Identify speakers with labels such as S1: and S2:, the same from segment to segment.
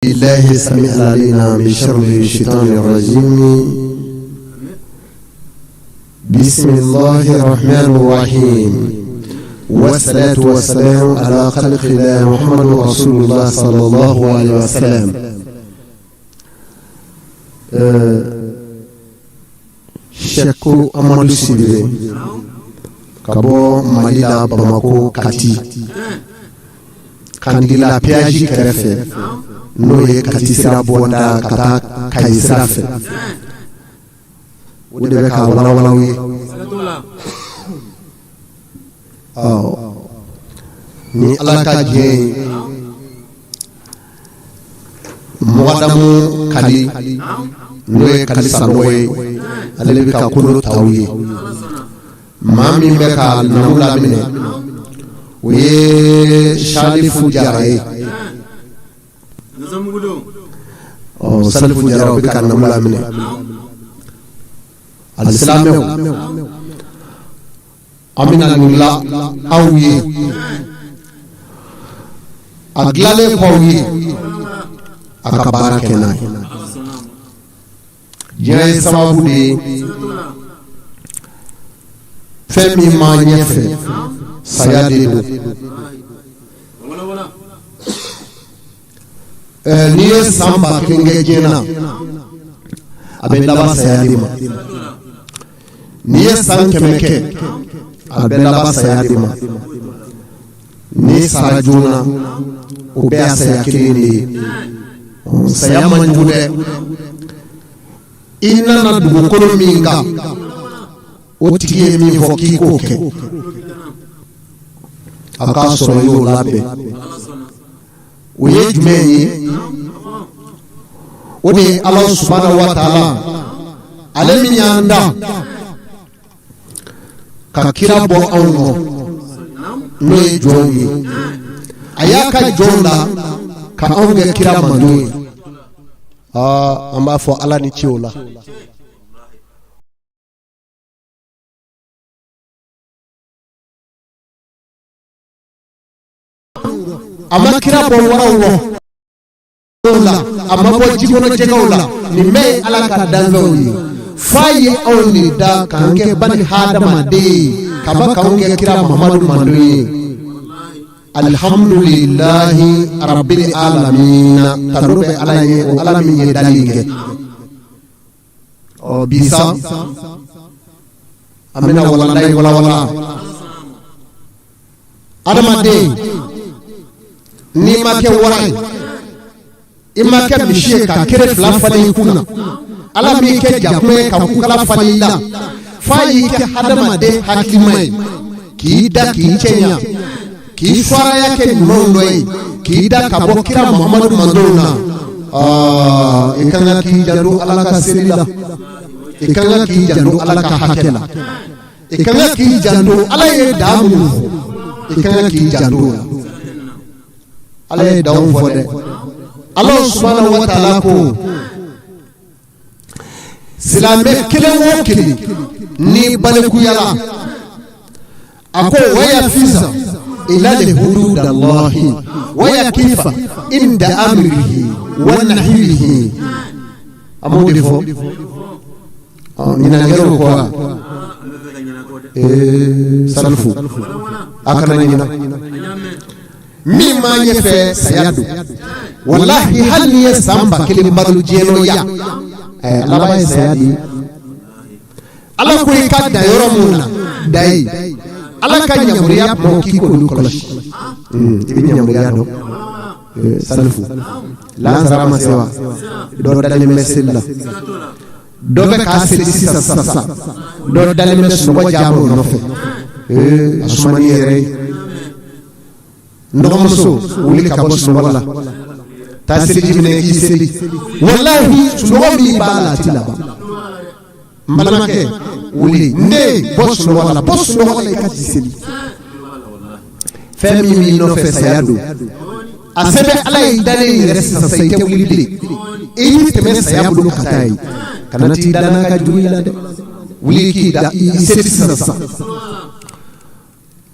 S1: بالله السميع العليم من شر الشيطان الرجيم بسم الله الرحمن الرحيم والصلاة والسلام على خلق الله محمد رسول الله صلى الله عليه وسلم Sɛku Amadu Sidibe ka bɔ Mali la Bamakɔ Kati Kandila péage kɛrɛfɛ n'o ye Kati sira bɔda ka taa Kayi sira fɛ o de bɛ k'a walawala aw ye ɔ ni Ala ka diɲɛ ye Mɔgɔdamu Kali n'o ye Kali Sanogo ye ale bɛ ka kolo ta aw ye maa min bɛ ka namu laminɛ o ye Salifu Jara ye ɔ Salifu Jara o bɛ ka namu laminɛ alisilamɛw an bɛna nin dilan aw ye a dilanlen kɔ aw ye a ka baara kɛ n'a ye diɲɛ ye sababu de ye fɛn min b'an ɲɛfɛ saya de don n'i ye san 1000 kɛ diɲɛ na a bɛ laban saya de ma n'i ye san 100 kɛ a bɛ laban saya de ma n'i sara joona o bɛɛ y'a saya kelen de ye saya man jugu dɛ i nana dugukolo min kan o tigi ye min fɔ k'i k'o kɛ a k'a sɔrɔ i y'o labɛn o ye jumɛn ye o de ye Ala subahana wa taala ale min y'an dan ka kira bɔ anw nɔ n'o ye jɔnw ye a y'a ka jɔnw da ka anw kɛ kira mantɔn ye an b'a fɔ Ala ni ce o la a ma kira bɔ waraw la a ma bɔ jikɔnɔ jɛgɛw la nin bɛɛ ye ala ka danfɛnw ye f'a ye anw de da k'an kɛ bani hadamaden ye ka ban k'anw kɛ kira mamadu mantɔn ye alihamudulilahi rabbil alamina tanu bɛ ala ye o ala min ye dali kɛ ɔ bi sa an bɛna walanda in walawala adamaden n'i ma kɛ wara ye i ma kɛ misi ye ka kere fila falen i kun na ala m'i kɛ jakuma ye ka kukala falen i la f'a y'i kɛ hadamaden hakilima ye k'i da k'i cɛɲa k'i faraya kɛ ɲumanw dɔ ye k'i da ka bɔ kira muhamadu mantɔnw na i ka kan k'i janto ala ka seli la i ka kan k'i janto ala ka hakɛ la i ka kan k'i janto ala ye dan minnu fɔ i ka kan k'i janto o la ala ye danw fɔ dɛ ala subahana wa taala ko silamɛ kelen o kelen n'i balikuyala a ko waya fisa ila li hududallahi waya kifa inda amrihi wa nahyihi a m'o de fɔ ɲinan kɛra o kɔ wa ee salifu a kana ɲina min b'an ɲɛfɛ saya don walahi hali n'i ye san 1000 balo diɲɛ nɔ yan a laban ye saya de ye ala ko i ka dan yɔrɔ mun na dan yen ala ka yamaruya kumaw k'i k'olu kɔlɔsi i bɛ yamaruya dɔn salifu lansara ma se wa dɔ dalen bɛ seli la dɔ bɛ k'a seli sisan sisan dɔ dalen bɛ sunɔgɔ jaabi o nɔfɛ ee a suma n'i yɛrɛ ye n dɔgɔmuso wuli ka bɔ sunɔgɔ la taa seliji minɛ k'i seli walahi sunɔgɔ min b'a la a ti laban n balimakɛ wuli n den bɔ sunɔgɔ la bɔ sunɔgɔ la i ka t'i seli fɛn min b'i nɔfɛ saya don a se bɛ ala ye i dalen yɛrɛ sisan sisan i tɛ wuli bilen i bɛ tɛmɛ saya bolo ka taa yen kana t'i da n'a ka jugu i la dɛ wuli k'i da i seli sisan sisan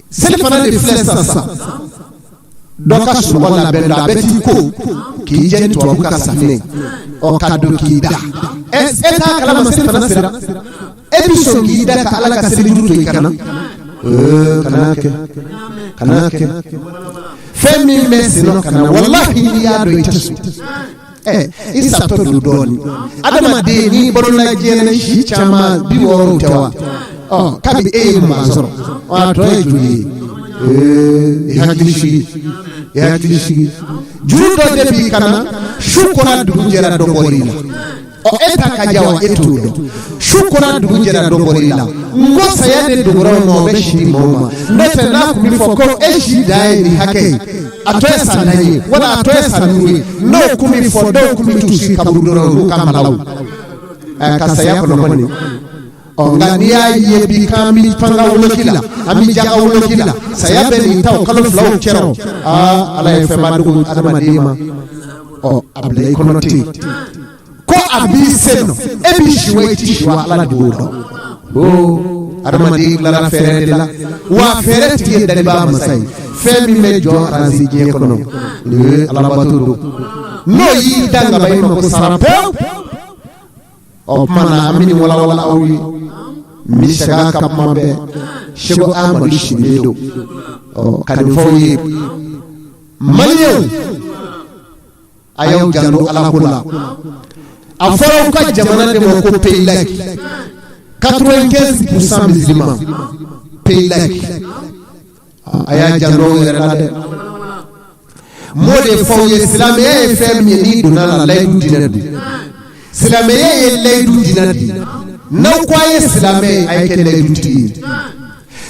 S1: seli fana de filɛ sisan sisan Dɔ ka sunɔgɔ labɛn a bɛ t'i ko k'i jɛ ni tubabu ka safinɛ ɔ ka don k'i da. Ɛ, e t'a kalama selifana sera, e bɛ sɔn k'i da ka Ala ka selijuru to i kan na? Kana kɛ, kana kɛ. Fɛn min bɛ sen ka na, walahi n'i y'a dɔn i tɛ sɔn. Ɛ, i satɔ don dɔɔnin. Adamaden, n'i balola diɲɛ na si caman, 60 tɛ wa? Ɔ, kabi e ye 20 sɔrɔ, a tɔ ye joli ye? Ee, i hakili sigi, i hakili sigi. Juru dɔ de b'i kan na, su kora dugu jɛra, dɔ bɔr'i la. Ɔ, e ta ka diya wa? E t'o dɔn. Su kora dugu jɛra, dɔ bɔr'i la. N ko saya de dogora o ma, o bɛ si di maaw ma. N'o tɛ, n'a tun bɛ fɔ ko e si dan ye nin hakɛ ye, a tɔ ye san 10 ye wala a tɔ ye san 5 ye, n'o tun bɛ fɔ, dɔw tun bɛ t'u sigi kaburu dɔ la olu ka malaw ka saya kɔnɔ kɔni. Ɔ, nka n'i y'a ye bi k'an bɛ panga woloki la, an bɛ jaga woloki la, saya bɛ nin ta o kalo 2 cɛrɔ. Aa, Ala ye fɛnba dogo adamaden ma. Ɔ, a bila i kɔnɔ ten ko a b'i sen nɔ, e b'i si wa i ti si wa, Ala de b'o dɔn. O adamaden tilara fɛɛrɛ de la wa, fɛɛrɛ tigi ye dalibaa masa ye. Fɛn min bɛ jɔn aransi diɲɛ kɔnɔ, nin ye alabato don. N'o y'i dan ka ban, i mako sara pewu. Ɔ tuma na, an bɛ nin walawala aw ye. N bɛ segin a kan kuma bɛɛ, Seko Amadu Sidibe don. Ɔ, ka nin fɔ aw ye, Maliyɛnw, a y'aw janto Ala ko la. A fɔra aw ka jamana de ma ko pays laïque, 95% musulman, pays laïque. A y'a janto aw yɛrɛ la dɛ. M'o de fɔ aw ye, silamɛya ye fɛn min ye, n'i donna la, layidu diinɛ don. Silamɛya ye layidu diinɛ de ye. N'aw ko a ye silamɛ ye, a ye kɛ layidutigi ye.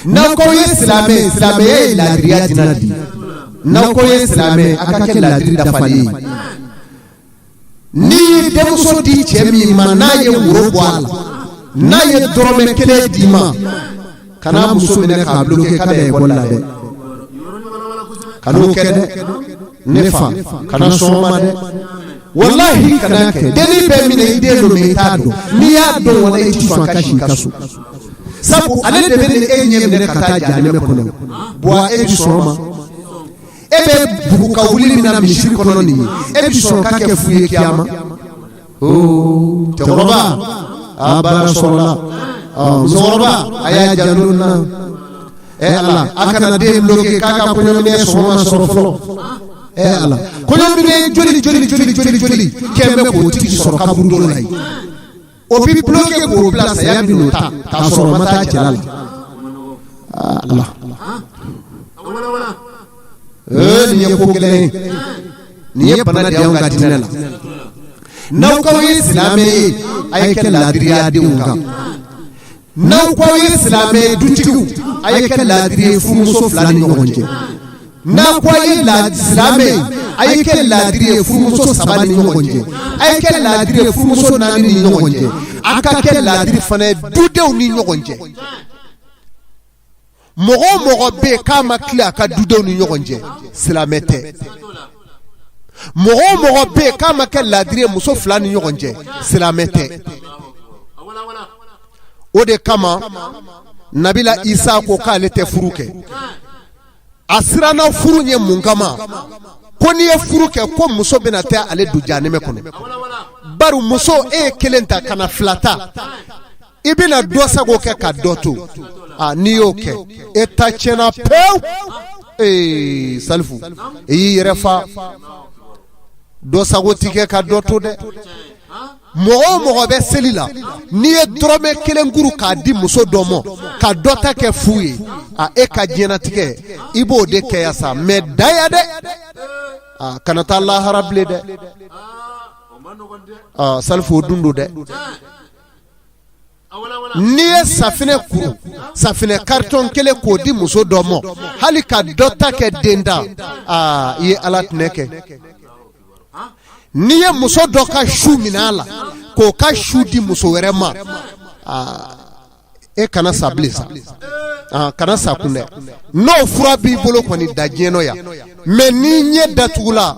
S1: N'aw ko aw ye silamɛ ye, silamɛya ye laadiriya diinɛ de ye. N'aw ko ye silamɛ, a ka kɛ laadiri dafalen ye. N'i ye denmuso di cɛ min ma, n'a ye woro bɔ a la, n'a ye dɔrɔmɛ kelen d'i ma, kana muso minɛ k'a bloquer k'a bɛ ekɔli la dɛ. Kan'o kɛ dɛ, ne fa, kana sɔn o ma dɛ. Walahi, kana kɛ. Dennin bɛ minɛ, i den don, mais i t'a dɔn. N'i y'a dɔn, wala i ti sɔn a ka si i ka so, sabu ale de bɛ ni e ɲɛ minɛ ka taa jahanɛmɛ kɔnɔ. Bɔn, e ti sɔn o ma. E bɛ bugu ka wuli min na misiri kɔnɔ nin ye, e bɛ sɔn ka kɛ fu ye kiyama? Oo, cɛkɔrɔba, a baara sɔrɔla. Musokɔrɔba, a y'a janto na. Ɛ Ala, a kana den bloquer k'a ka kɔɲɔminɛn sɔngɔ ma sɔrɔ fɔlɔ. Ɛ Ala, kɔɲɔminɛn joli joli joli joli joli kɛn bɛ k'o tigi sɔrɔ kaburudo la yen, o bi bloquer k'o bila, saya bi n'o ta k'a sɔrɔ o ma taa cɛla la. Ala, ee, nin ye ko gɛlɛn ye, nin ye bana de y'anw ka diinɛ la. N'aw k'aw ye silamɛ ye, a ye kɛ laadiriya denw kan. N'aw k'aw ye silamɛ ye, dutigiw, a ye kɛ laadiri ye furumuso fila ni ɲɔgɔn cɛ. N'aw ko a ye silamɛ ye, a ye kɛ laadiri ye furumuso saba ni ɲɔgɔn cɛ, a ye kɛ laadiri ye furumuso naani ni ɲɔgɔn cɛ, a ka kɛ laadiri fana ye dudenw ni ɲɔgɔn cɛ. Mɔgɔ o mɔgɔ bɛ yen k'a ma tilen a ka dudenw ni ɲɔgɔn cɛ, silamɛ tɛ. Mɔgɔ o mɔgɔ bɛ yen k'a ma kɛ laadiri ye muso fila ni ɲɔgɔn cɛ, silamɛ tɛ. O de kama Nabila Isa ko k'ale tɛ furu kɛ. A siranna furu ɲɛ mun kama? Ko n'i ye furu kɛ, ko muso bɛna taa ale don jahanɛmɛ kɔnɔ. Bari muso, e ye kelen ta ka na fila ta, i bɛna dɔ sago kɛ ka dɔ to. A n'i y'o kɛ, e ta tiɲɛna pewu. Ee Salifu, i y'i yɛrɛ fa. Dɔ sago ti kɛ ka dɔ to dɛ. Mɔgɔ o mɔgɔ bɛ seli la, n'i ye dɔrɔmɛ kelen kuru k'a di muso dɔ ma ka dɔ ta kɛ fu ye, a e ka diɲɛnatigɛ i b'o de kɛ yan sa. Mais da ya dɛ, a kana taa lahara bilen dɛ. Salifu, o dun don dɛ. N'i ye safinɛ kuru, safinɛ karitɔn kelen k'o di muso dɔ ma, hali ka dɔ ta kɛ den da, aa, i ye Ala tɛnɛ kɛ. N'i ye muso dɔ ka su minɛ a la k'o ka su di muso wɛrɛ ma, aa, e kana sa bilen sa, kana sa kun dɛ. N'o fura b'i bolo kɔni, da diɲɛ nɔ yan. Mais n'i ɲɛ datugula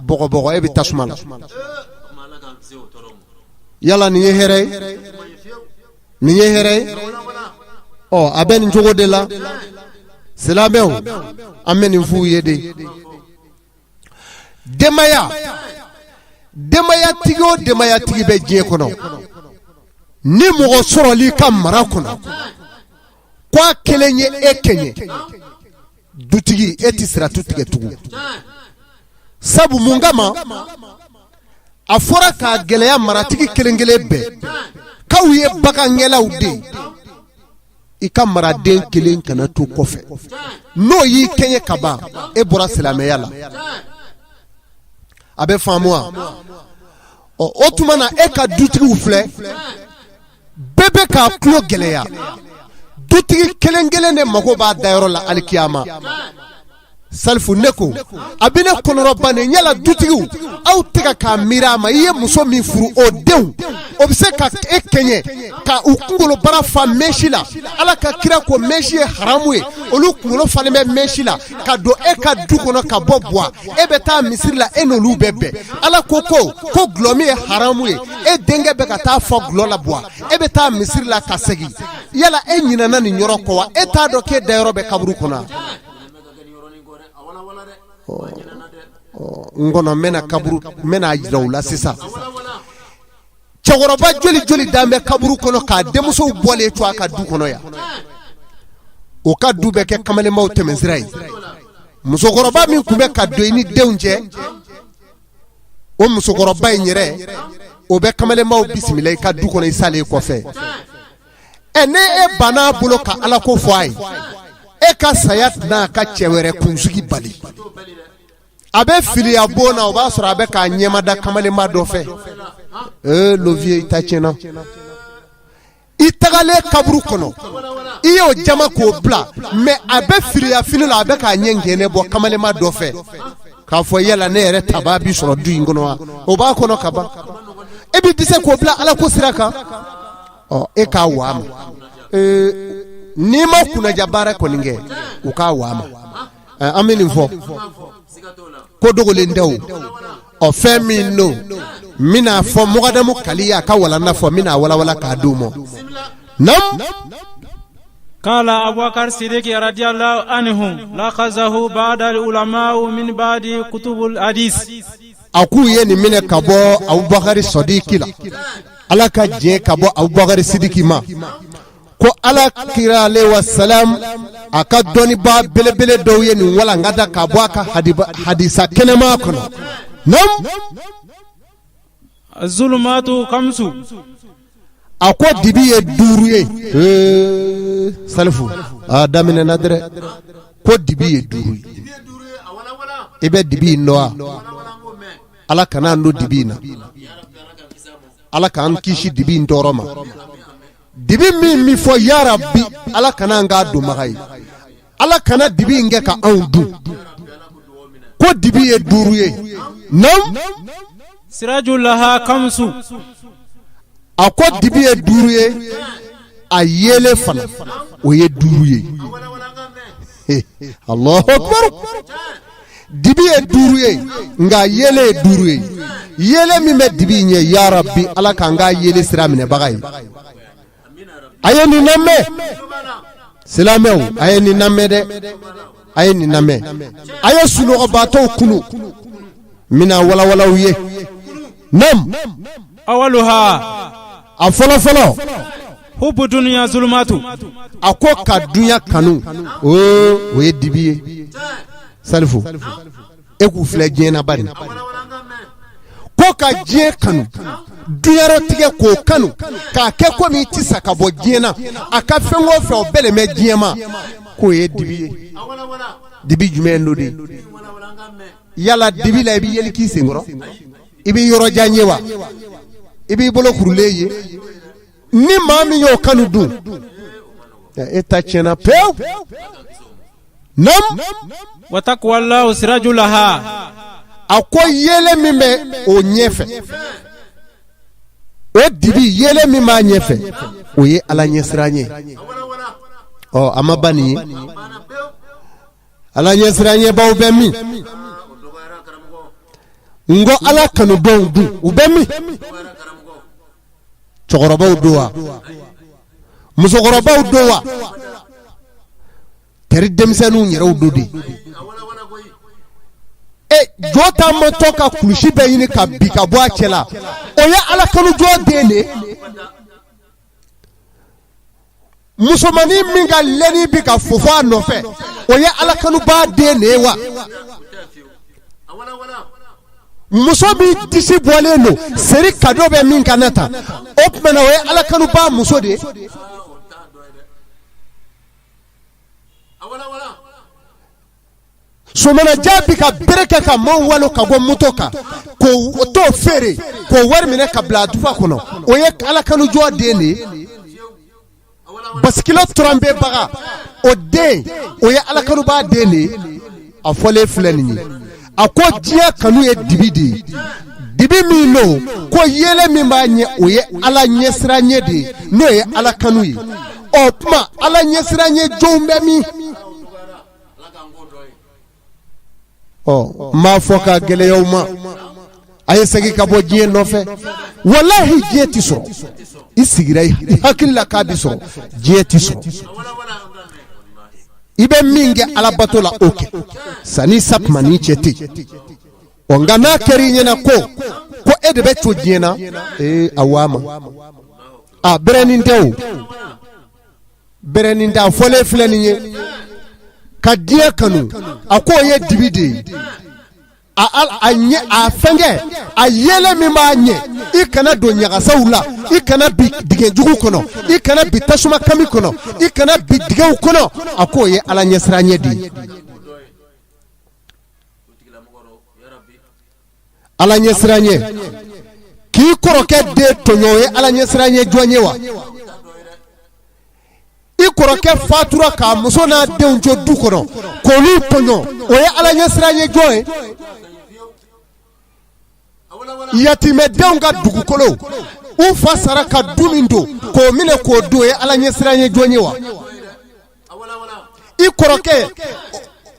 S1: bɔgɔbɔgɔ, e bɛ tasuma la. Yala nin ye hɛrɛ ye? Nin ye hɛrɛ ye? Ɔ, a bɛ nin cogo de la. Silamɛw, an bɛ nin f'u ye de. Denbaya, denbayatigi o denbayatigi bɛ diɲɛ kɔnɔ, ni mɔgɔ sɔrɔl'i ka mara kɔnɔ ko a kelen ye e kɛɲɛ, dutigi, e tɛ siratu tigɛ tugun. Sabu mun kama a fɔra k'a gɛlɛya maratigi kelen kelen bɛɛ k'aw ye bagangɛnlaw de ye, i ka maraden kelen kana to kɔfɛ. N'o y'i kɛɲɛ ka ban, e bɔra silamɛya la. A bɛ faamu wa? Ɔ, o tuma na, e ka dutigiw filɛ, bɛɛ bɛ k'a tulo gɛlɛya. Dutigi kelen kelen de mago b'a dayɔrɔ la alikiyama. Salifu, ne ko a bɛ ne kɔnɔrɔ bannen. Yala dutigiw, aw tɛ ka k'a miiri a ma? I ye muso min furu, o denw, o bɛ se ka e kɛɲɛ ka u kunkolobara fa mèche la. Ala ka kira ko mèche ye haramu ye. Olu kunkolo falen bɛ mèche la ka don e ka du kɔnɔ ka bɔ buwa, e bɛ taa misiri la, e n'olu bɛ bɛn. Ala ko ko gulɔmin ye haramu ye. E denkɛ bɛ ka taa fɔ gulɔ la buwa, e bɛ taa misiri la ka segin. Yala e ɲinɛna nin yɔrɔ kɔ wa? E t'a dɔn k'e dayɔrɔ bɛ kaburu kɔnɔ? N kɔnɔ, n bɛna kaburu, n bɛna jira u la sisan. Cɛkɔrɔba joli joli dan bɛ kaburu kɔnɔ k'a denmusow bɔlen to a ka du kɔnɔ yan? O ka du bɛ kɛ kamalenbaw tɛmɛsira ye. Musokɔrɔba min tun bɛ ka don i ni denw cɛ, o musokɔrɔba in yɛrɛ, o bɛ kamalenbaw bisimila i ka du kɔnɔ i salen kɔfɛ. Ɛ, ne e banna a bolo ka Ala ko fɔ a ye, e ka saya tɛna a ka cɛ wɛrɛ kunsigi bali. A bɛ filiya bon na, o b'a sɔrɔ a bɛ k'a ɲɛmada kamalenba dɔ fɛ. Ee, le vieux, i ta tiɲɛna. I tagalen kaburu kɔnɔ, i y'o jama k'o bila, mais a bɛ filiya fini la, a bɛ k'a ɲɛ gɛnɛ bɔ kamalenba dɔ fɛ k'a fɔ: yala ne yɛrɛ taba bi sɔrɔ du in kɔnɔ wa? O b'a kɔnɔ ka ban. E bɛ dɛsɛ k'o bila Ala ko sira kan. Ɔ, e k'a wa ma, n'i ma kunnaja baara kɔni kɛ, u k'a wa ma. An bɛ nin fɔ ko dogolen tɛ o. Ɔ, fɛn min don, n bɛna fɔ mɔgɔdamu kali a ka walanda fɔ, n bɛna walawala k'a d'u ma. Nam.
S2: قال أبو بكر الصديق رضي الله عنه لخذه بعض العلماء من بعض كتب الحديث.
S1: A k'u ye nin minɛ ka bɔ Abubakari Sɔdiki la, Ala ka diɲɛ ka bɔ Abubakari Sidiki ma, ko Ala kira alayhi wa salam a ka dɔnnibaa belebele dɔw ye nin walankata ka bɔ a ka hadisa kɛnɛma kɔnɔ. Nam.
S2: الظلمات خمس.
S1: A ko dibi ye duuru ye. Salifu, a daminɛna dɛrɛ. Ko dibi ye duuru ye. I bɛ dibi in dɔn wa? Ala kana an don dibi in na. Ala k'an kisi dibi in tɔɔrɔ ma. Dibi min bɛ fɔ, yarabi, Ala kana an k'a donbaga ye. Ala kana dibi in kɛ ka anw dun. Ko dibi ye duuru ye. Nam.
S2: سراج لها خمس.
S1: A ko dibi ye duuru ye, a yeelen fana o ye duuru ye. Allahu akbar! Dibi ye duuru ye, nka yeelen ye duuru ye. Yeelen min bɛ dibi in ɲɛ, yarabi, Ala k'an k'a yeelen sira minɛbaga ye. A ye nin lamɛn, silamɛw, a ye nin lamɛn dɛ, a ye nin lamɛn. A ye sunɔgɔbaatɔw kunu, n bɛna walawalaw ye. Nam.
S2: أولها.
S1: A fɔlɔ fɔlɔ.
S2: حب الدنيا ظلمات.
S1: A ko ka dunya kanu, o ye dibi ye. Salifu, e k'u filɛ diɲɛ na bari. Ko ka diɲɛ kanu, dunyarɔtigɛ, k'o kanu k'a kɛ komi i tɛ sa ka bɔ diɲɛ na, a ka fɛn o fɛn, o bɛɛ bɛ diɲɛ ma, k'o ye dibi ye. Dibi jumɛn don de? Yala dibi la, i bɛ yeli k'i senkɔrɔ, i bɛ yɔrɔ jan ye wa? I b'i bolo kurulen ye. Ni maa min y'o kanu dun, e ta tiɲɛna pewu. Nam.
S2: وتقوى الله سراج لها.
S1: A ko yeelen min bɛ o ɲɛfɛ, o dibi, yeelen min b'a ɲɛfɛ, o ye Ala ɲɛsiran ye. Ɔ, a ma ban nin ye. Ala ɲɛsiranɲɛbaw bɛ min? N ko Ala kanubaw dun, u bɛ min? Cɛkɔrɔbaw don wa? Musokɔrɔbaw don wa? Teri denmisɛnninw yɛrɛw don de. E jɔ taamatɔ ka kulusi bɛ ɲini ka bin ka bɔ a cɛ la, o ye ala kanu jɔn den de ye. Musomannin min ka lɛni bɛ ka fofo a nɔfɛ, o ye ala kanubaa den de ye wa? Muso min disi bɔlen don, seri kado bɛ min kan na tan, o tuma na o ye ala kanubaa muso de ye. Somanaja bɛ ka bere kɛ ka maaw walo ka bɔ moto kan k'o t'o feere k'o wari minɛ ka bila a dufa kɔnɔ, o ye ala kanu jɔn den de ye. Basikilo turanbebaga, o den, o ye ala kanubaa den de ye. A fɔlen filɛ nin ye, a ko diɲɛ kanu ye dibi de ye, dibi min don ko yeelen min b'a ɲɛ, o ye ala ɲɛsiranɲɛ de ye, n'o ye ala kanu ye. O tuma ala ɲɛsiranɲɛ jɔnw bɛ min? Ɔ n b'a fɔ ka gɛlɛya aw ma, a ye segin ka bɔ diɲɛ nɔfɛ. Walahi diɲɛ tɛ sɔrɔ. I sigira i hakili la k'a bɛ sɔrɔ, diɲɛ tɛ sɔrɔ. I bɛ min kɛ alabato la, o kɛ sanni sa tuma ni cɛ tɛ. Ɔ nka n'a kɛra i ɲɛna ko e de bɛ to diɲɛ na, ee a waa ma a bɛrɛnin tɛ o bɛrɛnin tɛ. A fɔlen filɛ nin ye, ka diɲɛ kanu, a k'o ye dibi de ye. A ɲɛ, a fɛnkɛ, a yeelen min b'a ɲɛ, i kana don ɲagasaw la, i kana bin dingɛ jugu kɔnɔ, i kana bin tasuma kami kɔnɔ, i kana bin dingɛw kɔnɔ, a k'o ye ala ɲɛsiranɲɛ de ye. Ala ɲɛsiranɲɛ, k'i kɔrɔkɛ den tɔɲɔ, o ye ala ɲɛsiranɲɛ jɔn ye wa? I kɔrɔkɛ fatura k'a muso n'a denw to du kɔnɔ k'olu tɔɲɔ, o ye ala ɲɛsiranɲɛ jɔn ye? Yatimɛdenw ka dugukolo, u fa sara ka du min to, k'o minɛ k'o dun, o ye ala ɲɛsiranɲɛ jɔn ye wa? I kɔrɔkɛ,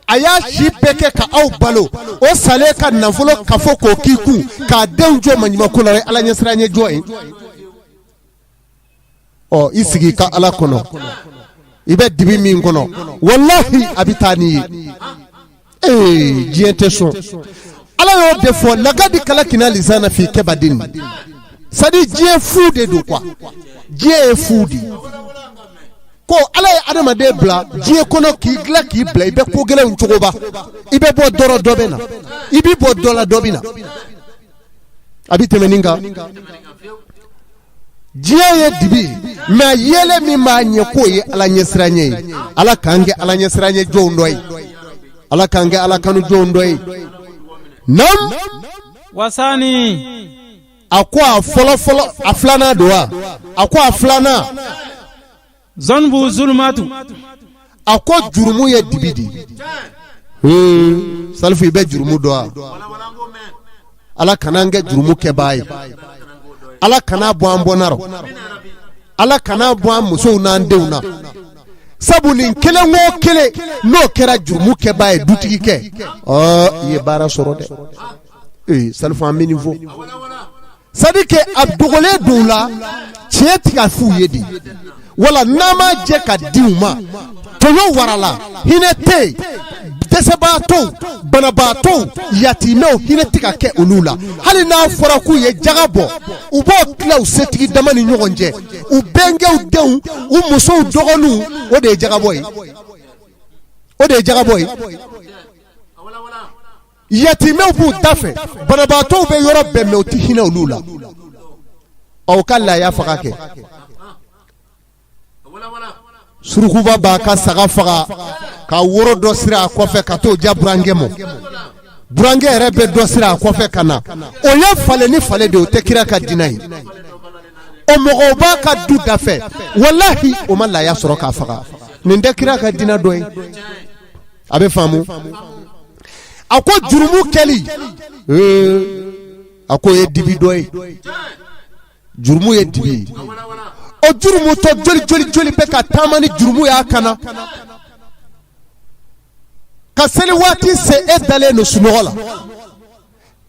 S1: a y'a si bɛɛ kɛ ka aw balo, o salen ka nafolo kafo k'o k'i kun k'a denw jɔ maɲumanko la, o ye ala ɲɛsiranɲɛ jɔn ye? Ɔ i sigi ka ala kɔnɔ, i bɛ dibi min kɔnɔ, walahi a bɛ taa n'i ye. Ee diɲɛ tɛ sɔn. Ala y'o de fɔ, lakadi kalakina lisana fi kabadin. C'est-à-dire diɲɛ fu de don quoi, diɲɛ ye fu de ye. Ko ala ye adamaden bila diɲɛ kɔnɔ k'i dilan k'i bila, i bɛ ko gɛlɛnw cogoba, i bɛ bɔ dɔ rɔ dɔ bɛ na, i bɛ bɔ dɔ la dɔ bɛ na, a bɛ tɛmɛ nin kan. Diɲɛ ye dibi ye, mais yeelen min b'a ɲɛ, k'o ye ala ɲɛsiranɲɛ ye. Ala k'an kɛ ala ɲɛsiranɲɛ jɔnw dɔ ye, ala k'an kɛ ala kanu jɔnw dɔ ye. Nam
S2: wasani.
S1: A ko a fɔlɔ fɔlɔ, a filanan don wa? A ko a filanan.
S2: Zanbu zulumatu.
S1: A ko jurumu ye dibi de ye. Salifu, i bɛ jurumu dɔn wa? Ala kana an kɛ jurumu kɛbaa ye. Ala kana bɔ an bɔnna rɔ, ala kana bɔ an musow n'an denw na. Sabu nin kelen o kelen n'o kɛra jurumu kɛbaa ye, dutigikɛ, ɔ i ye baara sɔrɔ dɛ. Ee Salifu, an bɛ nin fɔ, c'est-à-dire que a dogolen don u la, tiɲɛ tɛ ka f'u ye de. Wala n'an ma jɛ ka di u ma, tɔɲɔ warala, hinɛ tɛ yen, dɛsɛbaatɔw, banabaatɔw, yatimɛw, hinɛ tɛ ka kɛ olu la. Hali n'a fɔra k'u ye jaga bɔ, u b'o tila u setigi dama ni ɲɔgɔn cɛ, u bɛnkɛw denw, u musow dɔgɔninw, o de ye jagabɔ ye, o de ye jagabɔ ye. Yatimɛw b'u da fɛ, banabaatɔw bɛ yɔrɔ bɛɛ, mais u tɛ hinɛ olu la. Aw ka laya faga kɛ. Surukuba b'a ka saga faga ka woro dɔ siri a kɔfɛ ka t'o ja burankɛ ma. Burankɛ yɛrɛ bɛ dɔ siri a kɔfɛ ka na, o ye fale ni fale de ye, o tɛ kira ka diinɛ ye. O mɔgɔw b'a ka du da fɛ, walahi o ma laya sɔrɔ k'a faga. Nin tɛ kira ka diinɛ dɔ ye. A bɛ faamu. A ko jurumu kɛli, a ko ye dibi dɔ ye. Jurumu ye dibi ye. O jurumutɔ joli joli joli bɛ ka taama ni jurumu y'a kan na. Ka seli waati se, e dalen don sunɔgɔ la.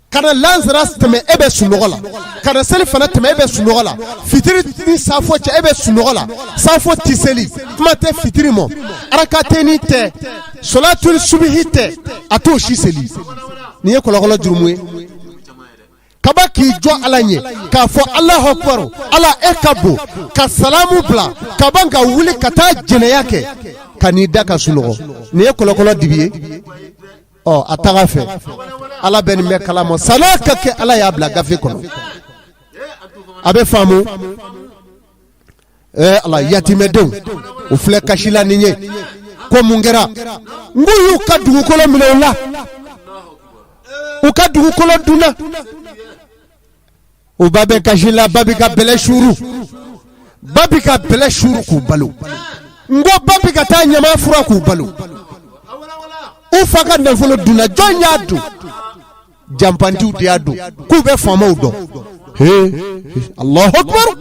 S1: Ka na lansara tɛmɛ, e bɛ sunɔgɔ la. Ka na seli fana tɛmɛ, e bɛ sunɔgɔ la. Fitiri ni safo cɛ, e bɛ sunɔgɔ la. Safo tɛ seli, kuma tɛ fitiri ma. Arakateni tɛ, sɔlatuli subihi tɛ, a t'o si seli. Nin ye kɔlɔkɔlɔ jurumu ye. Kaba k'i jɔ Ala ɲɛ k'a fɔ Alahu akibaru, Ala e ka bon, ka salamu bila ka ban ka wuli ka taa jɛnɛya kɛ ka n'i da ka sunɔgɔ. Nin ye kɔlɔkɔlɔ dibi ye. Ɔ a taga fɛ, Ala bɛ nin bɛɛ kalama. San'a ka kɛ, Ala y'a bila gafe kɔnɔ, a bɛ faamu. Ɛɛ Ala, yatimɛdenw u filɛ kasi la nin ye. Ko mun kɛra? N k'u y'u ka dugukolo minɛ u la, u ka dugukolo dunna. U ba bɛ kasi la, ba bɛ ka bɛlɛ suuru, ba bɛ ka bɛlɛ suuru k'u balo. N ko ba bɛ ka taa ɲama furan k'u balo. U fa ka nafolo dunna. Jɔn y'a dun? Janfantiw de y'a dun, k'u bɛ faamaw dɔn. He, Alahu akibaru!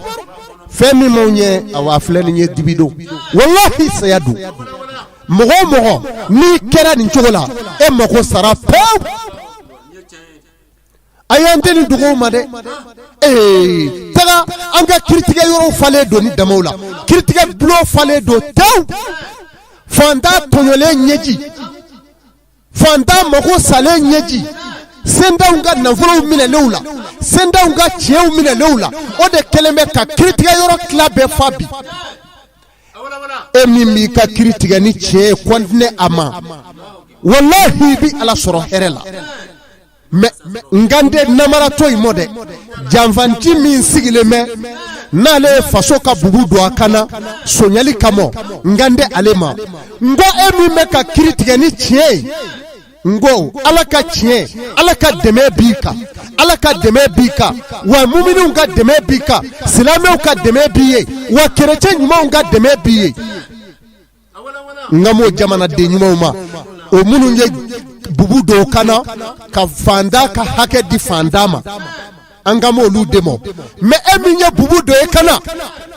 S1: Fɛn min m'anw ɲɛ, awa a filɛ nin ye dibi don, walahi saya don. Mɔgɔ o mɔgɔ n'i kɛra nin cogo la, e mako sara pewu. A y'an tɛ nin dugawu ma dɛ. Ee, taga an ka kiritigɛ yɔrɔw falen don ni damaw la, kiritigɛ bulon falen don tewu. Fantan tɔɲɔlen ɲɛji, fantan mako salen ɲɛji, sentanw ka nafolow minɛlenw la, sentanw ka tiɲɛw minɛlenw la, o de kɛlen bɛ ka kiritigɛ yɔrɔ tila bɛɛ fa bi. E min b'i ka kiri tigɛ ni tiɲɛ ye, kɔntinɛ a ma, walahi i bɛ Ala sɔrɔ hɛrɛ la. Mais n kan tɛ namaratɔ in mɔ dɛ, janfanci min sigilen bɛ n'ale ye faso ka bubu don a kan na sonyali kama, n kan tɛ ale ma. N ko e min bɛ ka kiri tigɛ ni tiɲɛ ye, n ko Ala ka tiɲɛ, Ala ka dɛmɛ b'i kan, Ala ka dɛmɛ b'i kan, wa muminw ka dɛmɛ b'i kan, silamɛw ka dɛmɛ b'i ye, wa kerecɛn ɲumanw ka dɛmɛ b'i ye. N kan b'o jamanaden ɲumanw ma, o minnu ye bubu don kan na ka fantan ka hakɛ di fantan ma, an kan b'olu de ma. Mais e min ye bubu don i kan na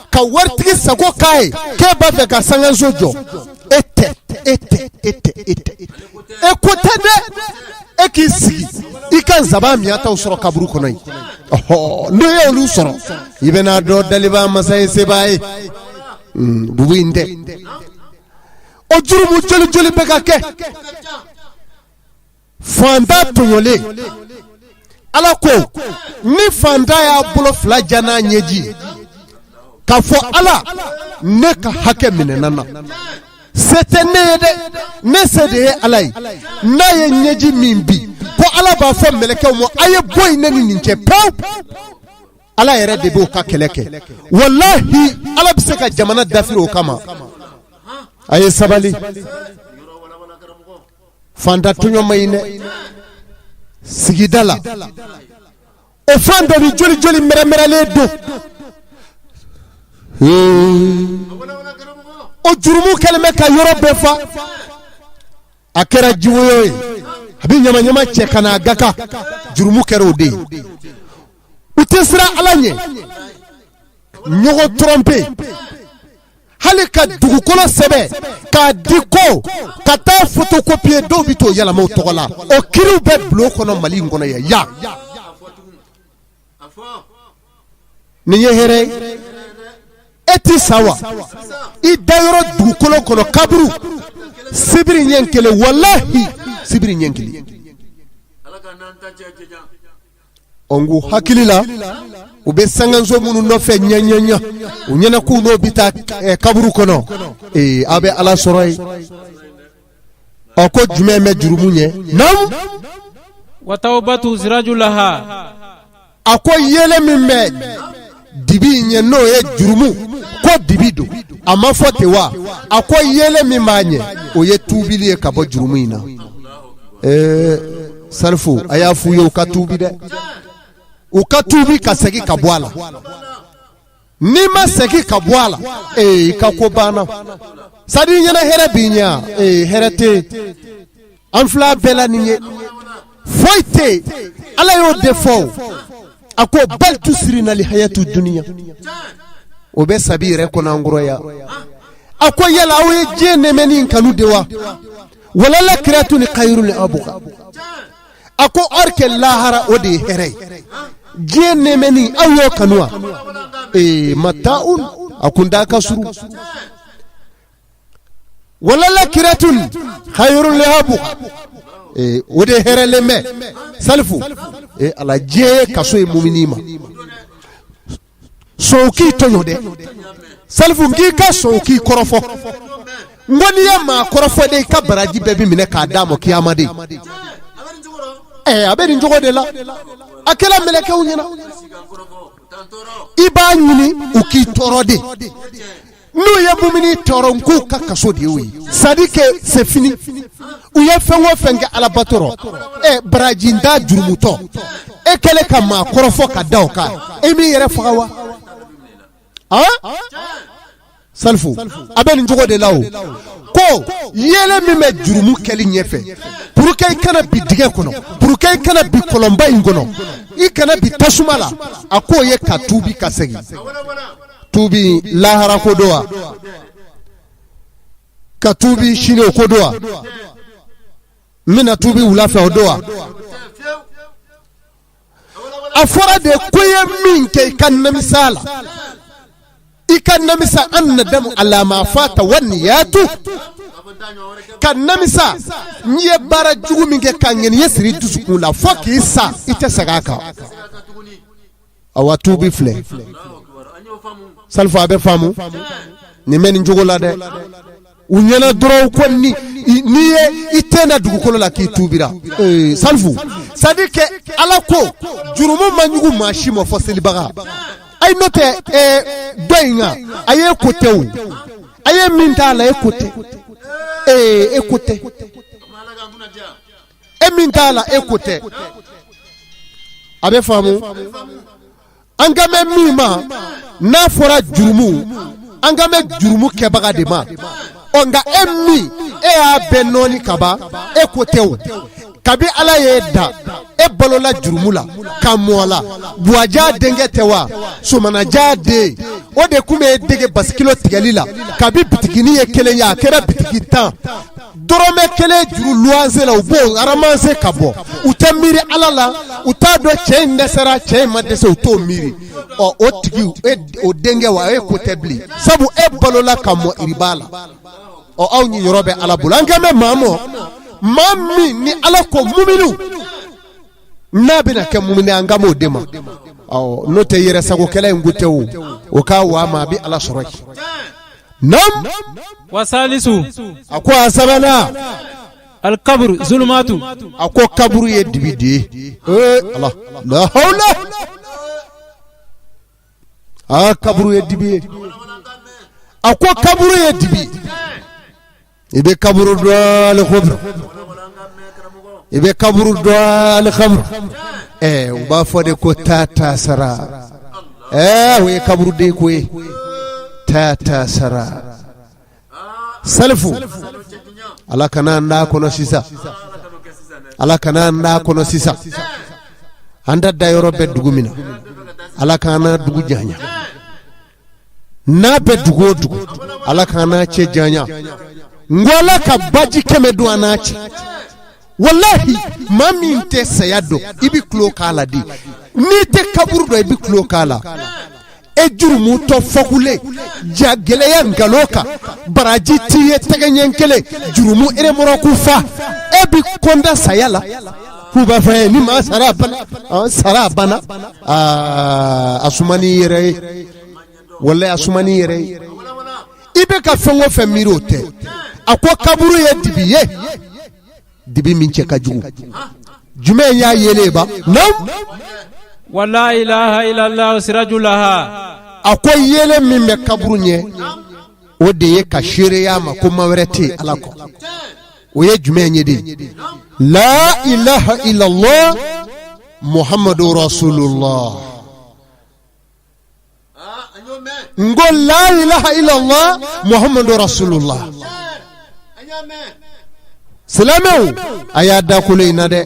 S1: ka waritigi sago k'a ye, k'e b'a fɛ ka sankanso jɔ, e tɛ, e tɛ, e tɛ, e tɛ, e ko tɛ dɛ. E k'i sigi i ka nsaban miyataw sɔrɔ kaburu kɔnɔ yen. Ɔhɔ, n'o ye olu sɔrɔ, i bɛna dɔn daliba masa ye sebaa ye. Bubu in tɛ o jurumu joli joli bɛ ka kɛ fantan tɔɲɔlen. Ala ko ni fantan y'a bolo fila jan n'a ɲɛji ye k'a fɔ Ala, ne ka hakɛ minɛna na, se tɛ ne ye dɛ, ne se de ye Ala ye. N'a ye ɲɛji min bi ko Ala b'a fɔ mɛlɛkɛw ma, a ye bɔ yen ne ni nin cɛ pewu. Ala yɛrɛ de b'o ka kɛlɛ kɛ. Walahi Ala bɛ se ka jamana dafiri o kama. A ye sabali, fantan tɔɲɔ man ɲi dɛ. Sigida la, o fantan ni joli joli mɛrɛmɛrɛlen don, o jurumu kɛlen bɛ ka yɔrɔ bɛɛ fa. A kɛra jiwoyo ye, a bɛ ɲamaɲama cɛ ka na a ga kan, jurumu kɛra o de ye. U tɛ siran Ala ɲɛ, ɲɔgɔn tromper, hali ka dugukolo sɛbɛn k'a di ko ka taa photocopier, dɔw bɛ t'o yɛlɛma u tɔgɔ la. O kiriw bɛ bulon kɔnɔ Mali in kɔnɔ yan yan. Nin ye hɛrɛ ye? E tɛ sa wa? I dayɔrɔ dugukolo kɔnɔ, kaburu, sibiri ɲɛ kelen, walahi sibiri ɲɛ kelen. Ɔ n k'u hakili la, u bɛ sankanso minnu nɔfɛ ɲɛ ɲɛ ɲɛ, u ɲɛna k'u n'o bɛ taa kaburu kɔnɔ. Ee, a bɛ Ala sɔrɔ yen. Ɔ ko jumɛn bɛ jurumu ɲɛ? Naamu.
S2: Wa tawbatu siraju laha.
S1: A ko yeelen min bɛ dibi in ɲɛ, n'o ye jurumu ko dibi don, a ma fɔ ten wa? A ko yeelen min b'a ɲɛ, o ye tuubili ye ka bɔ jurumu in na. Ee Salifu, a y'a f'u ye u ka tuubi dɛ, u ka tuubi ka segin ka bɔ a la. N'i ma segin ka bɔ a la, ee i ka ko banna. Sadi ɲɛna hɛrɛ b'i ɲɛ, ee hɛrɛ tɛ yen. An fila bɛɛ la nin ye, foyi tɛ yen. Ala y'o de fɔ, a ko bal tusirina lihayatu duniya, o bɛ sabi yɛrɛ kɔnɔ an kɔrɔ yan. A ko yala aw ye diɲɛ nɛmɛni in kanu de wa? Wala lakiratu ni kayirun wa abuka. A ko or que lahara o de ye hɛrɛ ye, diɲɛ nɛmɛni aw y'o kanu wa? Ee mataun, a kuntaa ka surun. Wala lakiratu khayrun wa abuka. O de hɛrɛlen bɛ salifu ala diɲɛ ye kaso ye mumini ma sɔn k'i tɔɲɔ dɛ salifu k'i ka sɔn k'i kɔrɔfɔ n ko n'i ye maa kɔrɔfɔ de i ka baraji bɛɛ bɛ minɛ k'a d'a ma kiyama de a bɛ nin cogo de la a kɛra mɛlɛkɛw ɲɛna i b'a ɲini u k'i tɔɔrɔ de n'u ye mumini tɔɔrɔ n k'u ka kaso de y'o ye c'est-à-dire que c'est fini u ye fɛn o fɛn kɛ alabato rɔ ɛ baraji da jurumutɔ e kɛlen ka maa kɔrɔfɔ ka da o kan e m'i yɛrɛ faga wa han salifu a bɛ nin cogo de la o ko yeelen min bɛ jurumu kɛli ɲɛfɛ pour que i kana bin dingɛ kɔnɔ pour que i kana bin kɔlɔnba in kɔnɔ i kana bin tasuma la a k'o ye ka tuubi ka segin tuubi lahara ko don wa ka tuubi sini o ko don wa n bɛna tuubi wula fɛ o don wa a fɔra de ko i ye min kɛ i ka namisa la i ka namisa an nadamu ala ma fata wa niyatu ka namisa n'i ye baara jugu min kɛ ka ŋaniya siri dusukun la fo k'i sa i tɛ segin a kan awa tuubi filɛ salifu a bɛ faamu nin bɛ nin cogo la dɛ u ɲɛna dɔrɔn ko ni n'i ye i ten da dugukolo la k'i tuubira salifu c'est-à-dire que ala ko jurumu man jugu maa si ma fɔ selibaga ayi n'o tɛ dɔ in kan a ye ko tɛ o a ye min t'a la e ko tɛ e ko tɛ e min t'a la e ko tɛ a bɛ faamu an kan bɛ min ma n'a fɔra jurumu an kan bɛ jurumu kɛbaga de ma ɔ nka e min e y'a bɛɛ nɔɔni kaban e ko tɛ o kabi ala y'e da e balola jurumu la ka mɔ la buwaja denkɛ tɛ wa somanaja den o de tun bɛ e dege basikilo tigɛli la kabi bitiginin ye kelen ye a kɛra bitigi tan dɔrɔmɛ kelen juru luwanse la u b'o ramasser ka bɔ u tɛ miiri ala la u t'a dɔn cɛ in dɛsɛra cɛ in ma dɛsɛ u t'o miiri ɔ o tigi e o denkɛ wa e ko tɛ bilen sabu e balola ka mɔ iriba la ɔ aw ɲiyɔrɔ bɛ ala bolo an kan bɛ maa mɔ maa min ni ala ko muminu n'a bɛna kɛ mumini an kan b'o de ma ɔ n'o tɛ yɛrɛsagokɛla in ko tɛ o o k'a wa ma a bɛ ala sɔrɔ yen nam
S2: wasalisu
S1: a ko a sabanan
S2: alikaburu zulumatu
S1: a ko kaburu ye dibi de ye ee ala la hawla aa kaburu ye dibi ye a ko kaburu ye dibi i bɛ kaburu dɔn alikaburu i bɛ kaburu dɔn alikaburu ɛɛ u b'a fɔ de ko taa taa sara ɛɛ o ye kaburuden ko ye taa taa sara salifu ala kana an d'a kɔnɔ sisan ala kana an d'a kɔnɔ sisan an da dayɔrɔ bɛ dugu min na ala k'an n'a dugu janya n'a bɛ dugu o dugu ala k'an n'a cɛ janya n ko ala ka baji kɛmɛ don an n'a cɛ walahi maa min tɛ saya dɔn i bɛ tulo k'a la de n'i tɛ kaburu dɔn i bɛ tulo k'a la e jurumutɔ fɔkulen ja gɛlɛya nkalon kan baraji t'i ye tɛgɛ ɲɛ kelen jurumu eremɔrɔku fa e bɛ kɔnda saya la k'u b'a fɔ ye ni maa sara a banna sara a banna aa a suma n'i yɛrɛ ye walayi a suma n'i yɛrɛ ye i bɛ ka fɛn o fɛn miiri o tɛ a ko kaburu ye dibi ye dibi min cɛ ka jugu jumɛn y'a yeelen ba naam
S2: wala ilaha illallah siraju laha
S1: a ko yeelen min bɛ kaburu ɲɛ o de ye ka seereya ma ko ma wɛrɛ tɛ yen ala kɔ o ye jumɛn ye de la ilaha illallah muhammadu rasulullah n ko la ilaha illallah muhammadu rasulullah silamɛw a y'a da kolo in na dɛ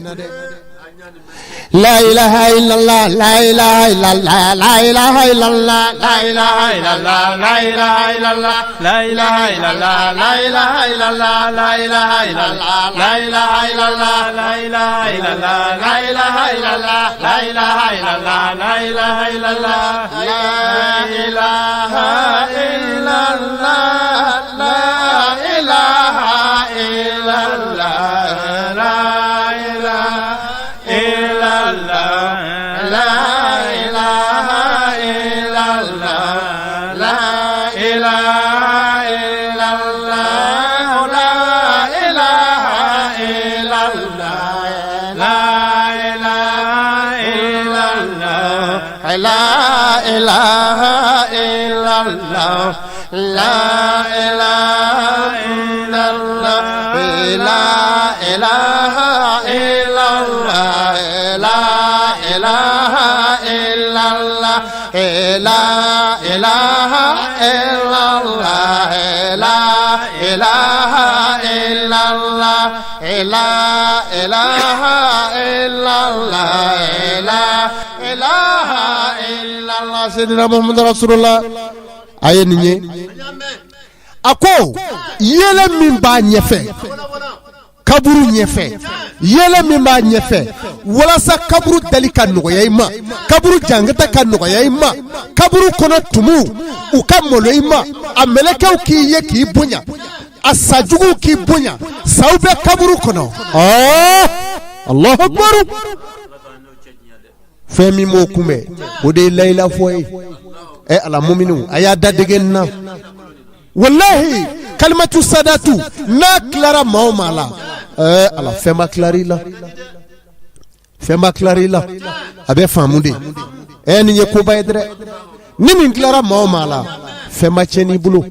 S1: la ilaha illallah la ilaha illallah la ilaha illallah la ilaha illallah la ilaha illallah la ilaha illallah la ilaha illallah la ilaha illallah la ilaha illallah la ilaha illallah la ilaha illallah la ilaha illallah la ilaha illallah la ilaha illallah la ilaha illallah la La ilaha illallah La ilaha illallah La ilaha illallah La ilaha illallah La ilaha illallah La ilaha illallah La ilaha illallah La ilaha illallah Seydina Muhammad Rasulullah a ye nin ye a ko yeelen min b'a ɲɛfɛ kaburu ɲɛfɛ yeelen min b'a ɲɛfɛ walasa kaburu dali ka nɔgɔya i ma kaburu jangata ka nɔgɔya i ma kaburu kɔnɔ tumuw u ka malo i ma a mɛlɛkɛw k'i ye k'i bonya a sajuguw k'i bonya saw bɛ kaburu kɔnɔ ɔɔ Alahu akibaru fɛn min b'o kunbɛn o de ye layila fɔ ye ɛ ala muminu a y'a da dege nin na walahi kalimatu sadatu n'a tilara maa o maa la ɛɛ ala fɛnba tilar'i la fɛnba tilar'i la a bɛ faamu de ɛ nin ye koba ye dɛ ni nin tilara maa o maa la fɛnba tiɲɛn'i bolo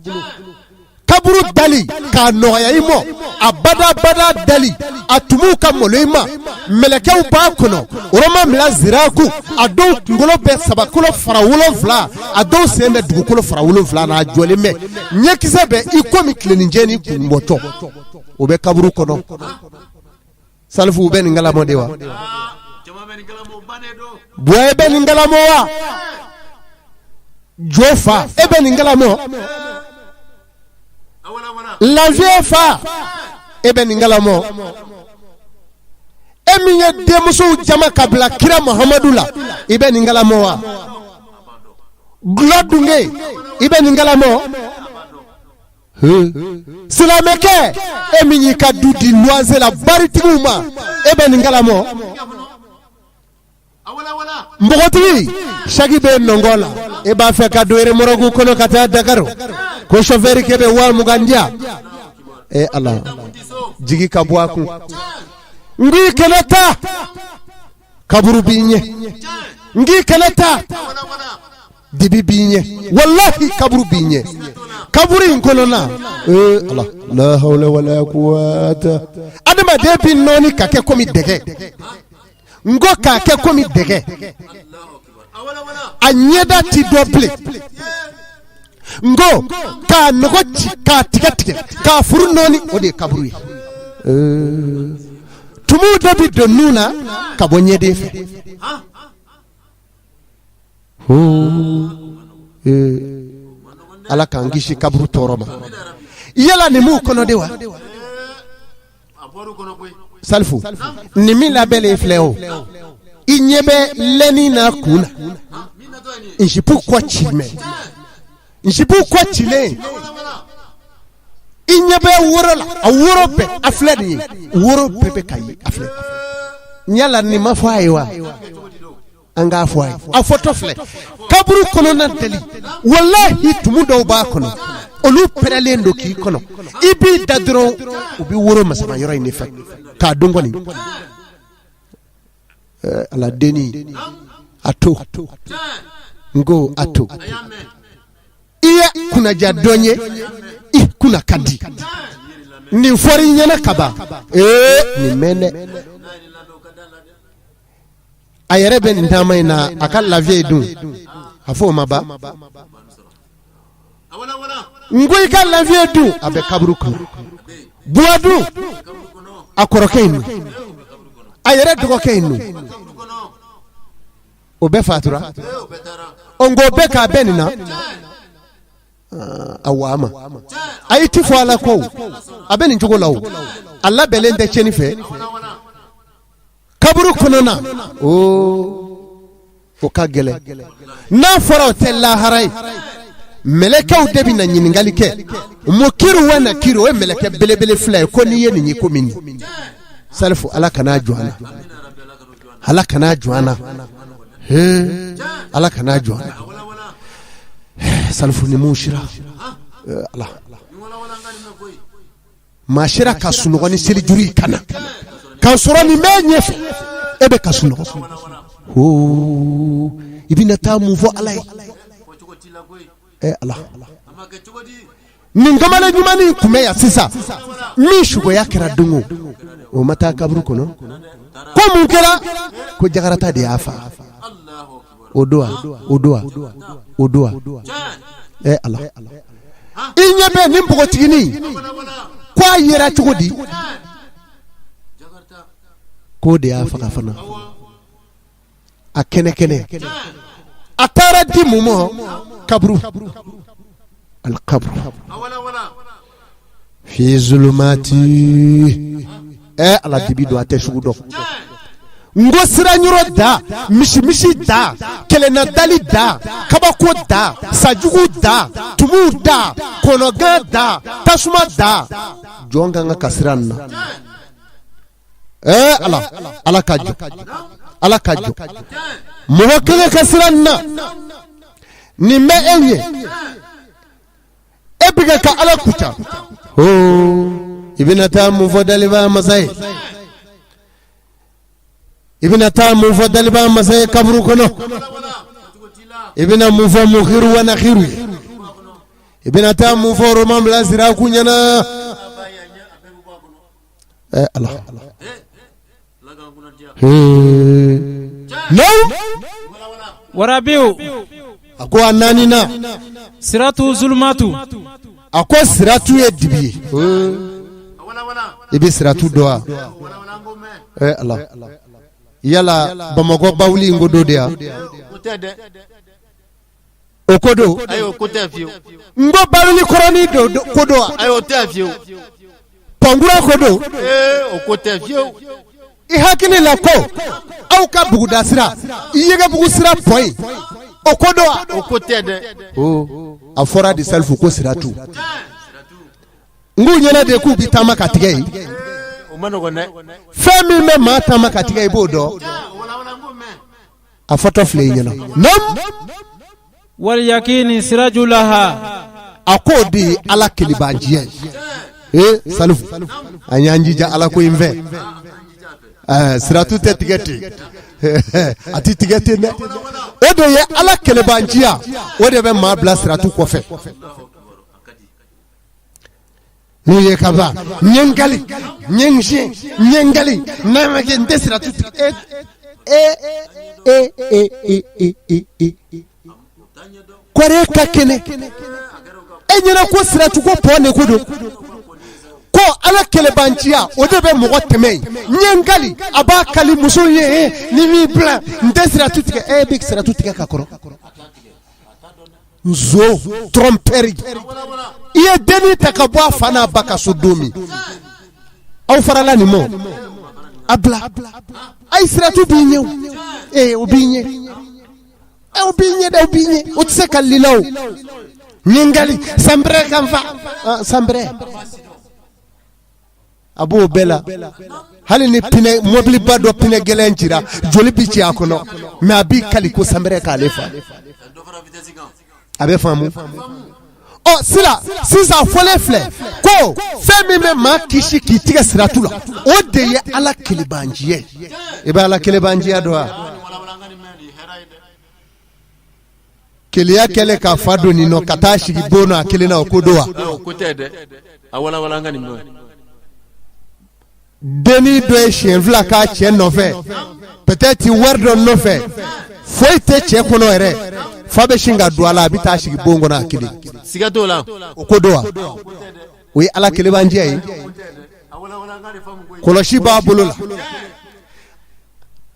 S1: kaburu dali k'a nɔgɔya i ma a badabada dali a tumuw ka malo i ma mɛlɛkɛw b'a kɔnɔ oroma mila ziraku a dɔw kunkolo bɛ sabakolo fara wolonfila a dɔw sen bɛ dugukolo fara wolonfila n'a jɔlen bɛ ɲɛkisɛ bɛ i komi tileninjɛni kunbɔtɔ o bɛ kaburu kɔnɔ salifu u bɛ nin kalamɔ de wa buwa e bɛ nin kalamɔ wa jo fa e bɛ nin kalamɔ lafiye fa e bɛ nin kalamɔ e min ye denmusow jama ka bila kira muhamadu la i bɛ nin kalamɔ wa gulɔ dunge i bɛ nin kalamɔ silamɛkɛ e min y'i ka du di luwanse la baritigiw ma e bɛ nin kalamɔ npogotigi saki bɛ nɔngɔn la e b'a fɛ ka don eremɔrɔku kɔnɔ ka taa dakari ko sofɛrikɛ bɛ 20,000 di yan e ala jigi ka bɔ a kun n k'i kana taa kaburu b'i ɲɛ n k'i kana taa dibi b'i ɲɛ walahi kaburu b'i ɲɛ kaburu in kɔnɔna ee ala la hawla wala quwwata adamaden bɛ nɔɔni ka kɛ komi dɛgɛ n ko k'a kɛ komi dɛgɛ a ɲɛda ti dɔn bilen n ko k'a nogo ci k'a tigɛ tigɛ k'a furu nɔɔni o de ye kaburu ye tumuw de bɛ don nun na ka bɔ ɲɛden fɛ ala k'an kisi kaburu tɔɔrɔ ma yala nin m'u kɔnɔ de wa salifu nin min labɛnnen filɛ o i ɲɛ bɛ lɛni n'a kun na nsipu kɔ ci mɛ nsipu kɔ cilen i ɲɛ bɛ woro la a woro bɛɛ a filɛ nin ye woro bɛɛ bɛ ka ye a filɛ yala nin ma fɔ a ye wa an k'a fɔ a ye a fɔtɔ filɛ kaburu kɔnɔna dali walahi tumu dɔw b'a kɔnɔ olu pɛrɛlen don k'i kɔnɔ i b'i da dɔrɔn u bɛ woro masama yɔrɔ in de fɛ k'a dun kɔni ala denni a to n ko a to i ye kunnaja dɔ ye i kunna ka di nin fɔra i ɲɛna kaban ee nin mɛn dɛ a yɛrɛ bɛ nin taama in na a ka lafiya dun a fɔ o ma ban n ko i ka lafiya dun a bɛ kaburu kɔnɔ buwa dun a kɔrɔkɛ in a yɛrɛ dɔgɔkɛ in o bɛɛ fatura o n ko bɛɛ k'a bɛɛ nin na a wa ma a ye ti fɔ ala ko a bɛ nin cogo la o a labɛnlen tɛ tiɲɛni fɛ kaburu kɔnɔna o ka gɛlɛn n'a fɔra o tɛ lahara ye mɛlɛkɛw de bɛ na ɲininkali kɛ munkiru wa nakiru o ye mɛlɛkɛ belebele fila ye ko n'i ye nin ye ko min salifu ala kan'a jɔ an na ala kan'a jɔ an na ala kan'a jɔ an na salifu ni mun sira ala maa sera ka sunɔgɔ ni selijuru y'i kan na k'a sɔrɔ nin bɛɛ ɲɛfɛ e bɛ ka sunɔgɔ I bɛna taa mun fɔ Ala ye? Ɛ Ala, nin kamalen ɲumannin tun bɛ yan sisan min sukoya kɛra don o, o ma taa kaburu kɔnɔ. Ko mun kɛra? Ko jakarata de y'a fa. O don wa? O don wa? O don wa? Ɛ Ala, i ɲɛ bɛ nin npogotiginin ko a yera cogo di? K'o de y'a faga fana. A kɛnɛ kɛnɛ a taara di mun ma? Kaburu, alikaburu fi zulumati. Ɛ Ala, dibi don, a tɛ sugu dɔn. N ko siranyɔrɔ da, misimisi da, kelenna dali da, kabako da, sajugu da, tumuw da, kɔnɔgan da, tasuma da. Jɔn ka kan ka siran nin na. Ɛɛ Ala, Ala ka jɔ, Ala ka jɔ. Mɔgɔ ka kan ka siran nin na. Nin bɛ e ɲɛ, e bɛ ka Ala kuca. I bɛna taa mun fɔ dalibaa masa ye? I bɛna taa mun fɔ dalibaa masa ye kaburu kɔnɔ? I bɛna mun fɔ munkiru wa nakiru ye? I bɛna taa mun fɔ roman bila siraku ɲɛna? Ɛ Ala,
S2: warabiw.
S1: A ko a naaninan,
S2: siratu zulumatu.
S1: A ko siratu ye dibi ye. I bɛ siratu dɔn wa? Ɛ Ala, yala Bamakɔ bawuli in ko don de wa? O ko don?
S3: Ayi, o ko tɛ fiyewu.
S1: N ko bawuli kɔrɔnin don ko don wa?
S3: Ayi, o tɛ fiyewu.
S1: Pɔnkura ko don?
S3: Ee, o ko tɛ fiyewu.
S1: I hakili la ko aw ka buguda sira, Yɛgɛbugu sira pɔn in, o ko don wa?
S3: O ko tɛ dɛ.
S1: O a fɔra de Salifu ko siratu. N k'u ɲɛna de k'u bɛ taama ka tigɛ yen.
S3: O man nɔgɔn dɛ.
S1: Fɛn min bɛ maa taama ka tigɛ, i b'o dɔn. A fɔtɔ filɛ i ɲɛna. Naamu.
S2: Waliyakini siraju laha.
S1: A k'o de ye Ala kelebanciya ye. Ee Salifu, an y'an jija Ala ko in fɛ. Ɛɛ, siratu tɛ tigɛ ten, a tɛ tigɛ ten dɛ. O de ye Ala kelebanciya, o de bɛ maa bila siratu kɔfɛ. N'u ye ka ban, n ye n kali, n ye n siɲɛ, n ye n kali, n'a ma kɛ n tɛ siratu tigɛ. E e e e e e e e, kɔri ka kɛnɛ e ɲɛna ko siratu ko pɔn de ko don, ko Ala kelebanciya, o de bɛ mɔgɔ tɛmɛ yen. N ye n kali, a b'a kali muso ye, ni m'i bila n tɛ siratu tigɛ. E bɛ siratu tigɛ ka kɔrɔ. Nzo, trompeur, i ye dennin ta ka bɔ a fa n'a ba ka so don min, aw farala nin ma, a bila. Ayi, siratu b'i ɲɛ o. Ee, o b'i ɲɛ, o b'i ɲɛ dɛ, o b'i ɲɛ, o tɛ se ka lila o. Ɲininkali sanpɛrɛ kan fa sanpɛrɛ a b'o bɛɛ la. Hali ni pinɛ mɔbiliba dɔ pinɛ gɛlɛn cira, joli bɛ ci a kɔnɔ, mais a b'i kali ko sanpɛrɛ k'ale fa. A bɛ faamu. Ɔ sila sisan, fɔlen filɛ ko fɛn min bɛ maa kisi k'i tigɛ siratu la, o de ye Ala kelebanciya ye. I bɛ Ala kelebanciya dɔn wa? Keleya kɛlen ka fa don nin nɔ ka taa sigi bon na a kelen na, o ko don wa?
S3: O ko tɛ dɛ. A walawala an ka nin mɛn.
S1: Dennin dɔ ye siɲɛ fila k'a cɛ nɔfɛ, peut-être wari dɔ nɔfɛ, foyi tɛ cɛ kɔnɔ yɛrɛ. Fa bɛ sin ka don a la, a bɛ taa sigi bon kɔnɔ a kelen.
S3: Siga t'o la.
S1: O ko don wa? O ye Ala kelebanciya ye. Kɔlɔsi b'a bolo la.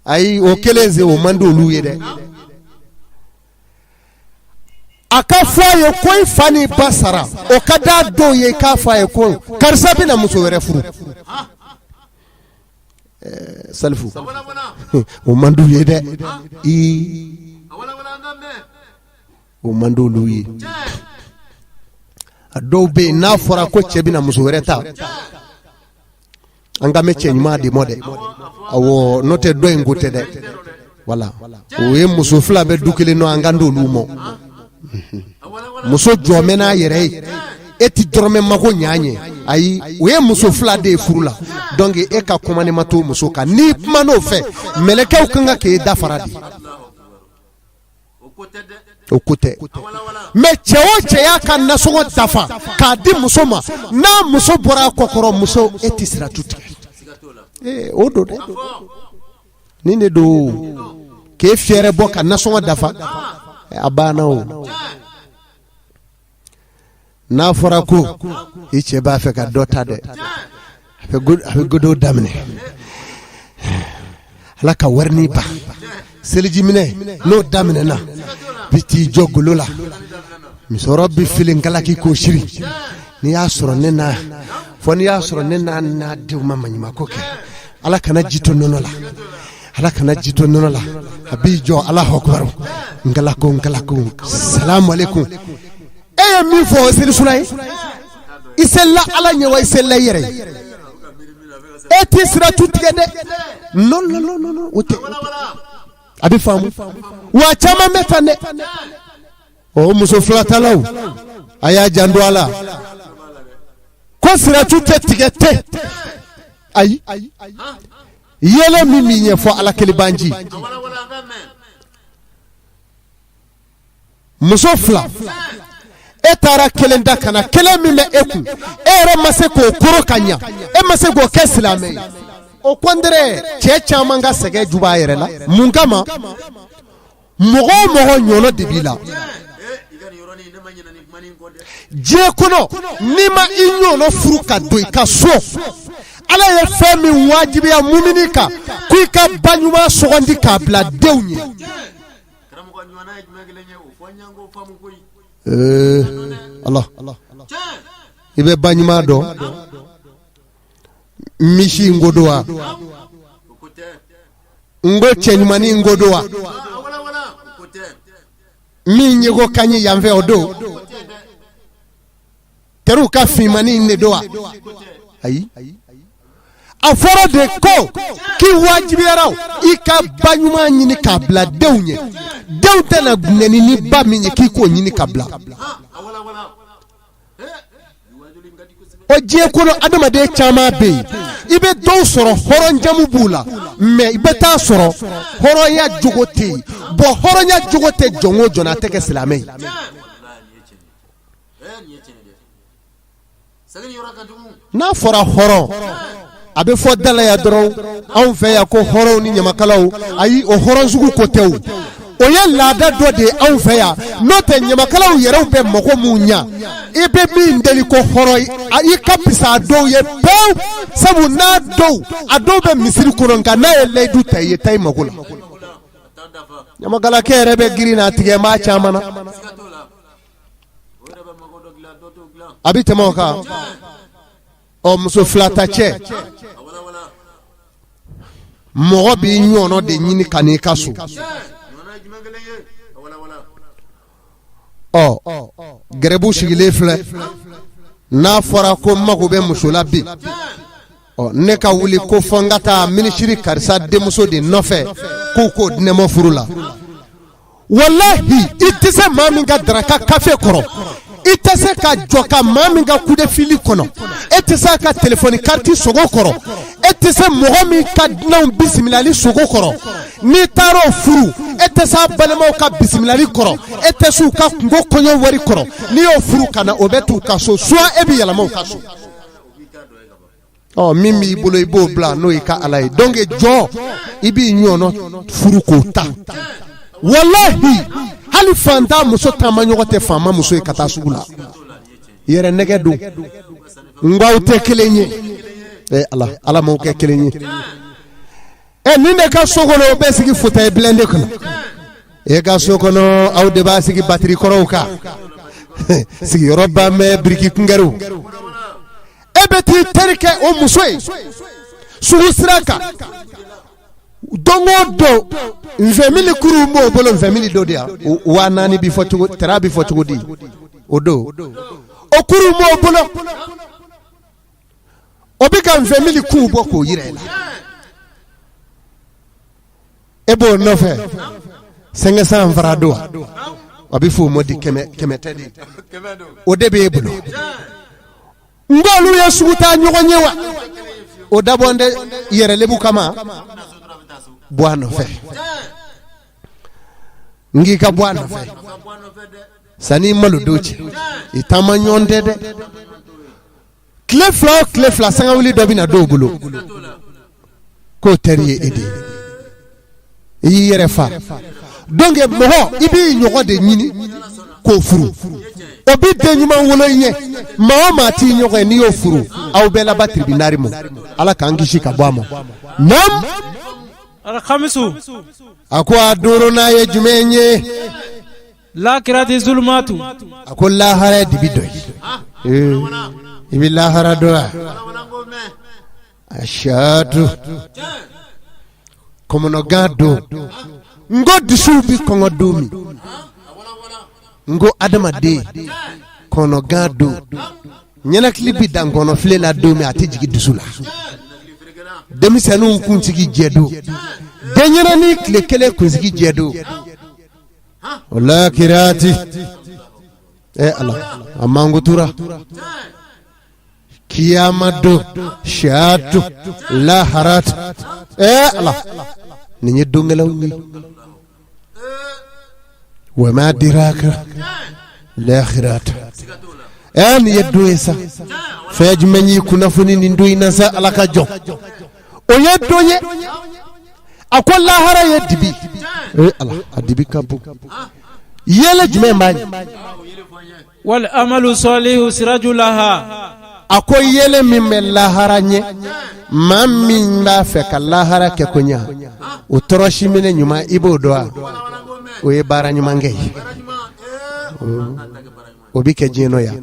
S1: Ayi, o kelen se, o man di olu ye dɛ. A ka fɔ a ye ko i fa ni ba sara, o ka d'a dɔw ye. K'a fɔ a ye ko karisa bɛna muso wɛrɛ furu, Salifu, o man d'u ye dɛ. O man di olu ye. A dɔw bɛ yen, n'a fɔra ko cɛ bɛna muso wɛrɛ ta, an kan bɛ cɛ ɲuman de ma dɛ. Awɔ, n'o tɛ dɔ in ko tɛ dɛ. Wala o ye muso fila bɛ du kelen nɔ, an kan d'olu ma. Muso jɔ mɛn n'a yɛrɛ ye, e tɛ dɔrɔmɛ mako ɲa ɲɛ. Ayi, o ye muso fila de ye furu la. Donc e ka commandement ma to muso kan. N'i kuma n'o fɛ, mɛlɛkɛw kan ka k'e dafara de. O ko tɛ. Mais cɛ o cɛ y'a ka nasɔngɔ dafa k'a di muso ma, n'a muso bɔra a kɔkɔrɔ, muso e tɛ siratu tigɛ. Ee, o don dɛ, nin de don k'e fɛɛrɛ bɔ ka nasɔngɔ dafa, a banna. O n'a fɔra ko i cɛ b'a fɛ ka dɔ ta dɛ, a bɛ godo daminɛ, ala ka wari ni ba selijiminɛ n'o daminɛna, bi t'i jɔ golo la, musɔrɔ bɛ fili kalaki k'o siri. N'i y'a sɔrɔ ne n'a fɔ, n'i y'a sɔrɔ ne n'a n'a denw ma maɲumako kɛ, ala kana ji to nɔnɔ la, ala kana ji to nɔnɔ la. A b'i jɔ, Alahu akubaru, nkalako nkalako, salamu aleykum. E ye min fɔ, o selisula ye, i selila ala ɲɛ wa i selila i yɛrɛ ye? E t'i siratu tigɛ dɛ. Non, non, non, non, o tɛ. A bɛ faamu wa, caman bɛ tan dɛ. O muso filatalaw, a y'a janto a la ko siratu tɛ tigɛ tɛ. Ayi, yɛlɛ min b'i ɲɛfɔ ala kelen banji. Muso fila, e taara kelen da ka na, kelen min bɛ e kun, e yɛrɛ ma se k'o koro ka ɲa, e ma se k'o kɛ silamɛ ye. Au contraire, cɛ caman ka sɛgɛn ju b'a yɛrɛ la. Mun kama? Mɔgɔ o mɔgɔ ɲɔnɔ de b'i la diɲɛ kɔnɔ, n'i ma i ɲɔnɔ furu ka don i ka so, ala ye fɛn min wajibiya mumini kan ko i ka ba ɲuman sugandi k'a bila denw ye. Ala, i bɛ ba ɲuman dɔn misi n ko don wa? N ko cɛ ɲumannin n ko don wa? Min ɲɛko ka ɲi yanfɛ, o don? Teriw ka finmannin de don wa? Ayi, a fɔra de ko k'i wajibiyara i ka ba ɲuman ɲini k'a bila denw ɲɛ. Denw tɛna nɛni ni ba min ye, k'i k'o ɲini ka bila. O diɲɛ kɔnɔ, adamaden caman bɛ yen, i bɛ dɔw sɔrɔ hɔrɔn jamu b'u la, mais i bɛ taa sɔrɔ hɔrɔnya jogo tɛ yen. Bon, hɔrɔnya jogo tɛ jɔn o jɔn na, a tɛ kɛ silamɛ ye. N'a fɔra hɔrɔn, a bɛ fɔ da la yan dɔrɔn anw fɛ yan ko hɔrɔnw ni ɲamakalaw. Ayi, o hɔrɔn sugu ko tɛ. O ye laada dɔ de ye anw fɛ yan. N'o tɛ, ɲamakalaw yɛrɛw bɛ mago mun ɲa, i bɛ min deli ko hɔrɔn, i ka fisa a dɔw ye pewu. Sabu n'a dɔw, a dɔw bɛ misiri kɔnɔ, nka n'a ye layidu ta i ye, taa i mago la. Ɲamakalakɛ yɛrɛ bɛ girin n'a tigɛ maa caman na, a bɛ tɛmɛ o kan. Ɔ, muso fila ta cɛ, mɔgɔ b'i ɲɔgɔn de ɲini ka n'i ka so. Ɔ, gɛrɛbu sigilen filɛ, n'a fɔra ko n mago bɛ muso la bi, ɔ, ne ka wuli ko fɔ n ka taa minisiri karisa denmuso de nɔfɛ k'u k'o di ne ma furu la, walahi, i tɛ se maa min ka daraka kafe kɔrɔ, i tɛ se ka jɔ ka maa min ka coup de fil kɔnɔ, e tɛ se a ka telefɔni kariti sogo kɔrɔ, e tɛ se mɔgɔ min ka dunanw bisimilali sogo kɔrɔ, n'i taara o furu, e tɛ se a balimaw ka bisimilali kɔrɔ, e tɛ se u ka kungo kɔɲɔ wari kɔrɔ, n'i y'o furu ka na, o bɛ t'u ka so, soit e bɛ yɛlɛma u ka so. Ɔ, min b'i bolo, i b'o bila, n'o y'i ka ala ye. Donc jɔn, i b'i ɲɔgɔn furu k'o ta. Walahi, hali fantan muso taamaɲɔgɔn tɛ faama muso ye ka taa sugu la. Yɛrɛ nɛgɛ don. N ko aw tɛ kelen ye. Ɛ ala, ala m'aw kɛ kelen ye. Ɛ, nin de ka so kɔnɔ, o bɛ sigi fauteuil blindé kɔnɔ. E ka so kɔnɔ, aw de b'a sigi batiri kɔrɔw kan, sigiyɔrɔ ban bɛ biriki kunkɛriw. E bɛ t'i teri kɛ o muso ye sugu sira kan don o don. 20 000 kurun b'o bolo, 20 000 dɔ de yan, 4000 bi fɔ cogo, tara bi fɔ cogo di? O don, o kurun b'o bolo, o bɛ ka 20 000 kun bɔ k'o yira i la, e b'o nɔfɛ 500 francs don, a bɛ f'o ma di kɛmɛ tɛ de, o de b'e bolo. N ko olu ye sugu taa ɲɔgɔn ye wa? O dabɔn tɛ yɛrɛlebu kama, bɔ a nɔfɛ. N k'i ka bɔ a nɔfɛ sanni malo don cɛ i taama ɲɔgɔn tɛ dɛ tile fila o tile fila sangawuli dɔ bɛ na dɔw bolo k'o teri ye e de ye i y'i yɛrɛ fa donc mɔgɔ i b'i ɲɔgɔn de ɲini k'o furu o bɛ den ɲuman wolo i ɲɛ maa o maa t'i ɲɔgɔn ye n'i y'o furu aw bɛɛ laban tribunal ma ala k'an kisi ka bɔ a ma naam
S2: alkhamisu
S1: a ko a duurunan ye jumɛn ye
S2: lakirati zulumatu
S1: a ko lahara ye dibi dɔ ye i bɛ lahara dɔn wa ashadu kɔmɔnɔgan don n ko dusuw bɛ kɔngɔ don min n ko adamaden kɔnɔgan don ɲɛnakili bɛ dan kɔnɔfilen la don min a tɛ jigin dusu la denmisɛnninw kunsigi jɛ don denyɛrɛnin tile kelen kunsigi jɛ don o lakirati ɛ ala a mankutura kiyama don siyatu laharat ɛ ala nin ye don gɛlɛnw ye wa ma adiraka lahirat ɛ nin ye don ye sa fɛn jumɛn y'i kunnafoni nin don in na sa ala ka jɔn o ye don ye a ko lahara ye dibi ee ala a dibi ka bon yeelen jumɛn b'a ɲɛ
S2: wal amalu salihu siraju laha
S1: a ko yeelen min bɛ lahara ɲɛ maa min b'a fɛ ka lahara kɛ ko ɲa o tɔrɔsi minɛ ɲuman i b'o dɔn wa o ye baara ɲumankɛ ye o bɛ kɛ diɲɛ nɔ yan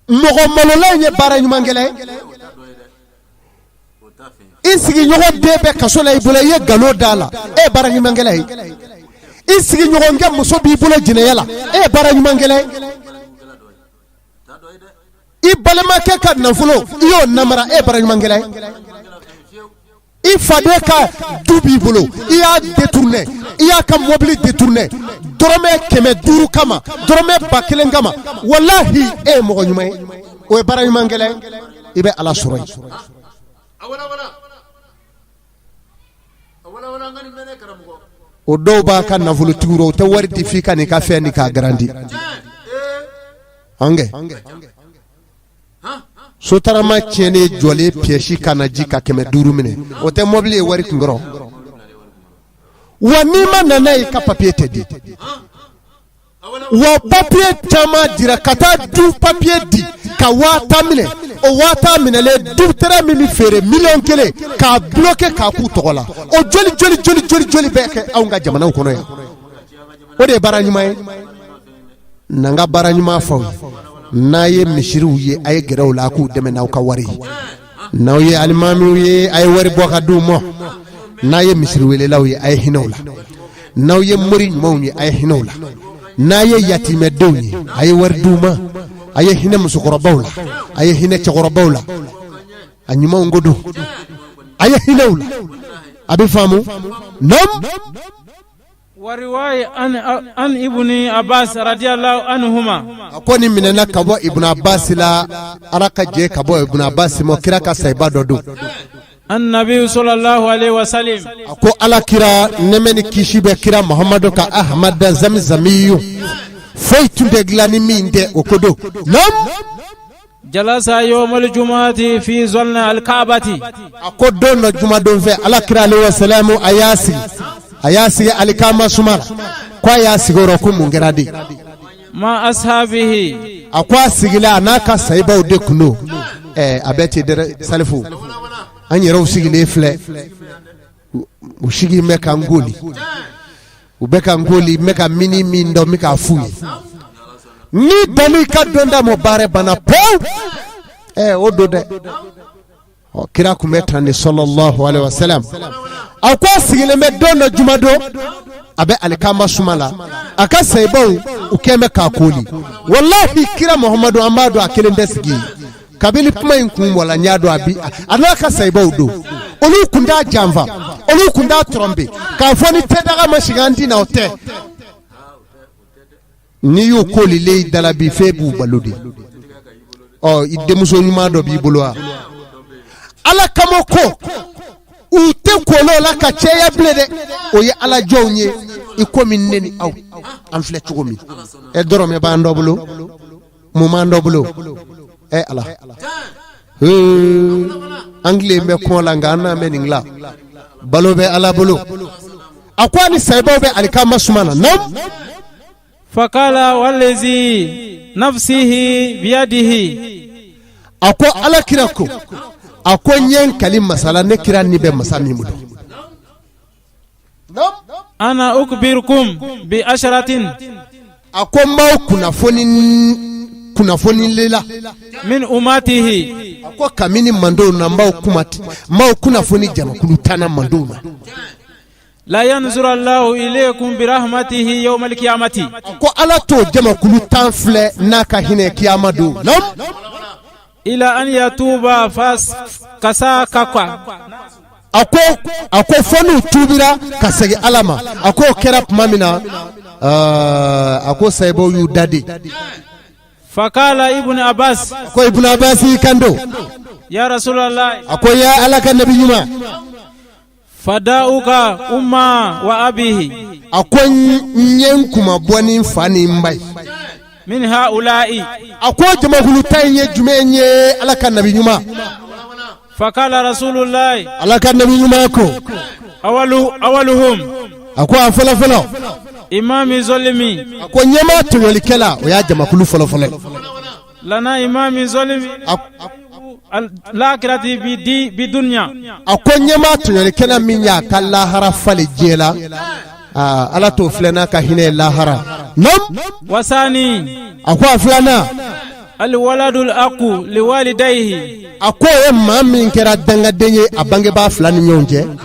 S1: mɔgɔ malola ye baara ɲumankɛla ye i sigiɲɔgɔn den bɛ kaso la i bolo i ye nkalon d'a la e ye baara ɲumankɛla ye i sigiɲɔgɔnkɛ muso b'i bolo jɛnɛya la e ye baara ɲumankɛla ye i balimakɛ ka nafolo i y'o namara e ye baara ɲumankɛla ye i faden ka du b'i bolo i y'a détourné i y'a ka mobili détourné dɔrɔmɛ 500 kama dɔrɔmɛ 1000 kama walahi e ye mɔgɔ ɲuman ye o ye baara ɲumankɛla ye i bɛ ala sɔrɔ yen o dɔw b'a ka nafolotigiw rɔ u tɛ wari di f'i ka n'i ka fɛn nin k'a garanti an kɛ sotarama tiɲɛnen jɔlen pièce ka na ji ka 500 minɛ o tɛ mɔbili ye wari kunkɔrɔ wa n'i ma na n'a ye i ka papiye tɛ di wa papiye caman dira ka taa du papiye di ka 50,000 minɛ o 50,000 minɛlen du terrain min bɛ feere miliyɔn 1 k'a bloqué k'a k'u tɔgɔ la o joli joli joli joli joli bɛ kɛ anw ka jamanaw kɔnɔ yan o de ye baara ɲuman ye na n ka baara ɲuman fɔ aw ye n'a ye misiriw ye a ye gɛrɛ u la a k'u dɛmɛ n'aw ka wari ye n'aw ye alimamiw ye a ye wari bɔ ka d'u ma n'a ye misiriwelelaw ye a ye hinɛ u la n'aw ye mori ɲumanw ye a ye hinɛ u la n'a ye yatimɛdenw ye a ye wari d'u ma a ye hinɛ musokɔrɔbaw la a ye hinɛ cɛkɔrɔbaw la a ɲumanw ko don a ye hinɛ u la a bɛ faamu naamu
S2: An ibni Abbas radiyallahu anhuma
S1: a ko nin minɛna ka bɔ Ibn Abbas la Ala ka jɛ ka bɔ Ibn Abbas ma kira ka sahiba dɔ don
S2: annabi sallallahu alayhi wa sallam
S1: a ko Ala kira nɛɛmɛ ni kisi bɛ kira Muhamadu kan Ahamada zamizamiyu foyi tun tɛ dilan ni min tɛ o ko don naamu
S2: jalasa yawmal jumu'ati fi zolli alkaabati
S1: a ko don dɔ jumadon fɛ ala kira alayhi wa salamu a y'a sigi a y'a sigi alikama suma la ko a y'a sigi o rɔ ko mun kɛra de
S2: ma ashabihi
S1: a ko a sigila a n'a ka sahibaw de kun don ɛɛ a bɛ ten dɛrɛ salifu an yɛrɛw sigilen filɛ u sigi bɛ ka n koli u bɛ ka n koli n bɛ ka mini min dɔn n bɛ k'a f'u ye n'i dann'i ka dɔnta ma baara banna pewu ɛɛ o don dɛ ɔ kira tun bɛ tan de sallallahu alaihi wasallam a ko a sigilen bɛ don dɔ jumadon a bɛ alikama suma la a ka sahibaw u kɛn bɛ k'a koli walahi kira muhamadu an b'a dɔn a kelen tɛ sigi yen kabini kuma in kun bɔla n y'a dɔn a bi a n'a ka sahibaw don olu kun t'a janfa olu kun t'a tromper k'a fɔ ni tɛdaga ma sigi an ti na o tɛ n'i y'u kolilen i da la bi f'e b'u balo de ɔ i denmuso ɲuman dɔ b'i bolo wa ala kama ko. U tɛ kolo la ka caya bilen dɛ, o ye ala jɔnw ye i komi ne ni aw an filɛ cogo min. Ɛ dɔrɔmɛ b'an dɔ bolo, mun b'an dɔ bolo? Ɛ ala, an tilen bɛ kɔn la, nka an n'an bɛ nin la, balo bɛ ala bolo. A ko a ni sayibaw bɛ alikama suma na. Naamu.
S2: Fakala walazi nafsihi biyadihi.
S1: A ko ala kira ko, a ko n ye n kali masa la, ne kira ni bɛ masa min bolo.
S2: Ana ukbirukum bi asharatin.
S1: A ko n b'aw kunnafoni kunnafoni le la.
S2: Min umatihi.
S1: A ko kabini mandenw na, n b'aw kuma n b'aw kunnafoni jamakulu tan na mandenw na.
S2: La yanzuru Allahu ilaykum bi rahmatihi yawmal qiyamati.
S1: Ko ala t'o jamakulu tan filɛ n'a ka hinɛ kiyama don. Naamu.
S2: Ila an yatuba fa kasa kakwa.
S1: A ko fo n'u tuubira ka segin ala ma. A ko o kɛra tuma min na, a ko sayibaw y'u da de.
S2: Fakala ibn Abbas.
S1: Ko ibn Abbas y'i kanto.
S2: Ya Rasulallah.
S1: A ko ya ala ka nabi ɲuman.
S2: Fadauka umma wa abihi.
S1: A ko n ye n kunmabɔ ni n fa ni n ba ye.
S2: Min haula'i.
S1: A ko jamakulu tan in ye jumɛn ye, ala ka nabi ɲuman?
S2: Fakala rasululahi.
S1: Ala ka nabi ɲuman ko.
S2: Awalu awaluhum.
S1: A ko a fɔlɔ fɔlɔ.
S2: Imami zolimi.
S1: A ko ɲɛmaa tɔɲɔlikɛla, o y'a jamakulu fɔlɔ fɔlɔ ye.
S2: Lana imami zolimi. Lakirati bi di bi dunya.
S1: A ko ɲɛmaa tɔɲɔlikɛla min y'a ka lahara falen diɲɛ la, aa, ala t'o filɛ n'a ka hinɛ ye lahara. Nam.
S2: Wasani.
S1: A ko a filanan.
S2: Alwaladul aku liwalidayhi.
S1: A ko o ye maa min kɛra dangaden ye a bangebaa fila ni ɲɔgɔn cɛ.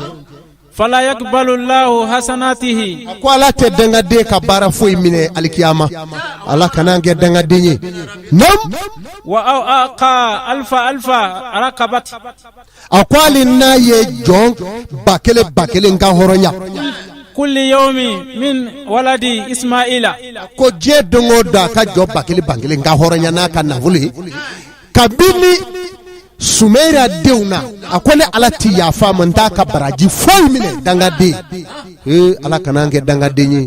S2: Fala yakbalu lahu hasanatihi.
S1: A ko ala tɛ dangaden ka baara foyi minɛ alikiyama. Ala kana an kɛ dangaden ye. Nam.
S2: Wa aw aqa alfa alfa rakabat.
S1: A ko hali n'a ye jɔn 1000 1000 kan hɔrɔnya.
S2: Kulli yawmi min waladi ismaila.
S1: Ko diɲɛ don o don a ka jɔn 1000 1000 kan hɔrɔnya n'a ka nafolo ye. Kabini Sumera denw na, a ko ne ala ti yafa ma, n t'a ka baraji foyi minɛ dangaden. Ee, ala kana an kɛ dangaden ye.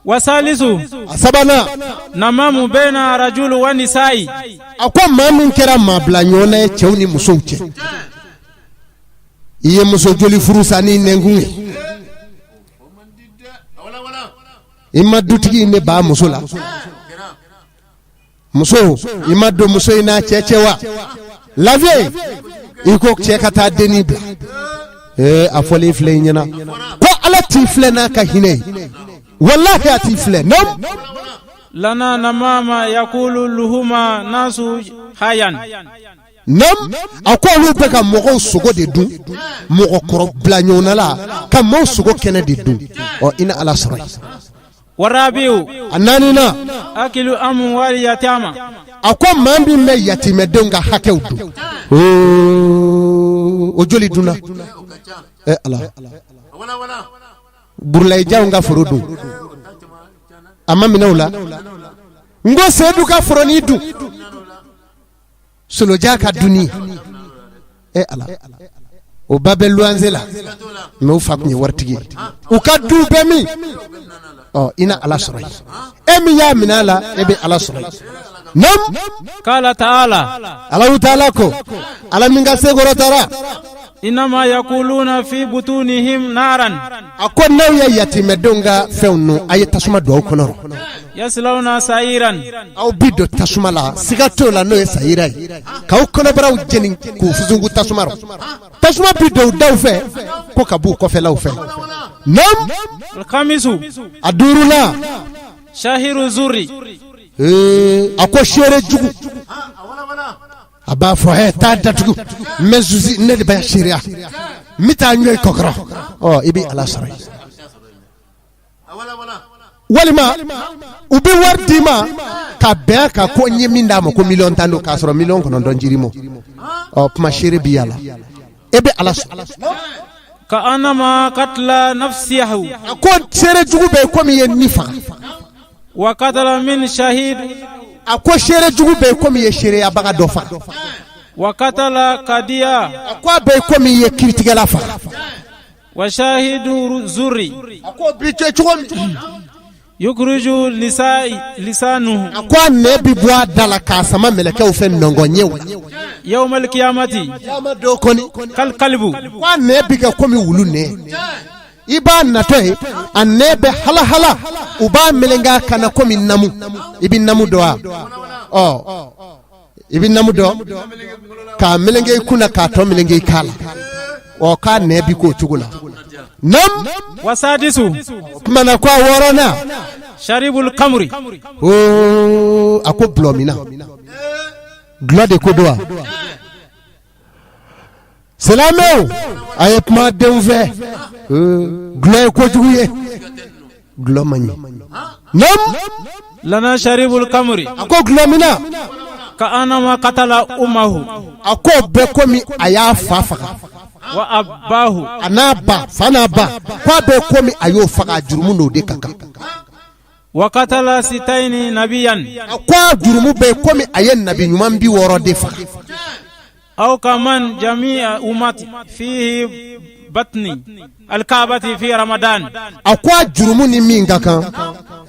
S2: Wasalisu.
S1: A sabanan.
S2: Namamu bena rajulu wa nisa'i.
S1: A ko maa min kɛra maa bila ɲɔgɔn na ye cɛw ni musow cɛ, i ye muso joli furu sa n'i nɛnkun ye? I ma dutigi in de b'a muso la. Muso, i ma don muso in n'a cɛ cɛ wa? Lafiye, i ko cɛ ka taa dennin bila. Ee, a fɔlen filɛ i ɲɛna ko ala t'i filɛ n'a ka hinɛ ye, walahi a t'i filɛ. Nam.
S2: Lana namama yakulu luhuma nasu hayan.
S1: Nam. A ko olu bɛ ka mɔgɔw sogo de dun, mɔgɔkɔrɔ bila ɲɔgɔn la ka maaw sogo kɛnɛ de dun. Ɔ, i na ala sɔrɔ yen.
S2: Warabiu.
S1: A naaninan.
S2: Akilu amwali yatama.
S1: A ko maa min bɛ yatimɛdenw ka hakɛw dun, o joli dunna? Ɛ ala, Burulayijanw ka foro dun, a ma minɛ u la. N ko Sedu ka foronin dun, Solojan ka dunni. E ala, o ba bɛ luwanse la, mais u fa tun ye waritigi ye. U ka du bɛ min? Ɔ, i na ala sɔrɔ yen. E min y'a minɛ a la, e bɛ ala sɔrɔ yen. Nam.
S2: Kala taala.
S1: Alahu taala ko, ala min ka se kɔrɔtara.
S2: Inama yakuluna fi butunihim naran.
S1: A ko n'aw ye yatimɛdenw ka fɛnw dun, a ye tasuma don aw kɔnɔ.
S2: Yasilawna sayiran.
S1: Aw bi don tasuma la, siga t'o la, n'o ye sayira ye, k'aw kɔnɔbaraw jeni k'u fusungu tasuma rɔ. Tasuma bi don u daw fɛ ko ka b'u kɔfɛlaw fɛ. Nam.
S2: Alkamisu.
S1: A duurunan.
S2: Shahiru zuri.
S1: Ee, a ko seere jugu, a b'a fɔ ɛ taa datugu, mais zuzi ne de bɛ seereya, n bɛ taa ɲɔ i kɔkɔrɔ. Ɔ, i bɛ ala sɔrɔ yen. Walima u bɛ wari d'i ma ka bɛn a kan ko n ye min d'a ma ko miliyɔn 10 don, k'a sɔrɔ miliyɔn 9 jir'i ma. Ɔ, kuma seere bi yala, e bɛ ala sɔrɔ.
S2: Ka anama katila nafsiyahu.
S1: A ko seere jugu bɛ komi i ye ni faga.
S2: Wa katala min shahid.
S1: A ko seere jugu bɛ komi i ye seereyabaga dɔ faga.
S2: Wa katala kadiya.
S1: A ko a bɛ komi i ye kiritigɛla faga.
S2: Wa shahidu zuri.
S1: A ko bi kɛ cogo min.
S2: Yukuruju lisanuhu.
S1: A ko a nɛn bi bɔ a da la k'a sama mɛlɛkɛw fɛ nɔngɔn ɲɛw.
S2: Yawmal kiyamati.
S1: Kiyama don kɔni.
S2: Kal kalibu.
S1: Ko a nɛn bi kɛ komi wulu nɛn. I b'a natɔ ye a nɛn bɛ halahala u b'a meleke a kan na komi namu i bɛ namu dɔn wa ɔ i bɛ namu dɔn k'a meleke i kun na k'a tɔ meleke i kan la ɔ k'a nɛn bi k'o cogo la nam
S2: wasadisu
S1: o tuma na ko a wɔɔrɔnan
S2: sharibul kamuri
S1: oo a ko dɔlɔminna dɔlɔ de ko don wa silamɛw a ye kuma denw fɛ dɔlɔ ye kojugu ye dɔlɔ man ɲi nam
S2: lana sharibul kamuri
S1: a ko dɔlɔminna
S2: ka anama katala umahu
S1: a ko bɛ komi a y'a fa faga
S2: wa abahu
S1: a n'a ba fa n'a ba ko a bɛ komi a y'o faga a jurumu n'o de ka kan
S2: wa katala sitayini nabiyan
S1: a ko a jurumu bɛ komi a ye nabi ɲuman 60 de faga
S2: aw kaman jami'a umati fi batni alkaabati fi ramadan
S1: a ko a jurumu ni min ka kan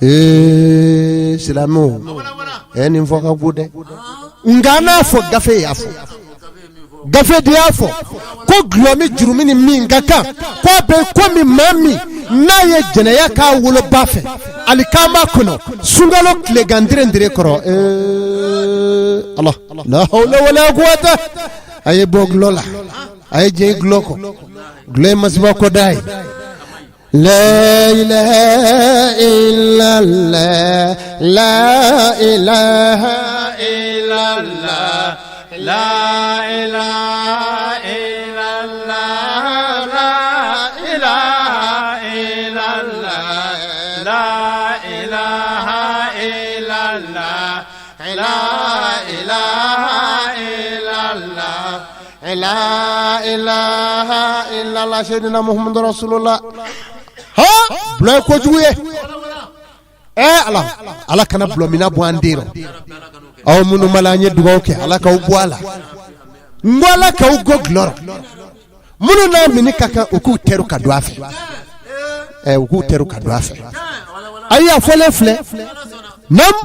S1: ee silamɛw ɛ nin fɔ ka go dɛ nka n'a fɔ gafe y'a fɔ gafe de y'a fɔ ko dɔlɔmin jurumu ni min ka kan ko a bɛ komi maa min n'a ye jɛnɛya k'a woloba fɛ alikama kɔnɔ sunkalo tilegan derendere kɔrɔ ee ala la hawla wala quwwata a ye bɔ dɔlɔ la a ye jɛ dɔlɔ kɔ dɔlɔ ye masiba kɔda ye la ilaha illallah la ilaha illallah la ilaha illallah la ilaha illallah la ilaha illallah la ilaha illallah la ilaha illallah seydina muhammadu rasulullah ha dɔlɔ ye kojugu ye ɛ ala ala kana dɔlɔminna bɔ an den rɔ aw minnu b'a la an ye dugawu kɛ ala k'aw bɔ a la n ko ala k'aw gɔ dɔlɔ rɔ minnu n'a minni ka kan u k'u tɛrɛ ka don a fɛ ɛ u k'u tɛrɛ ka don a fɛ ayi a fɔlen filɛ nam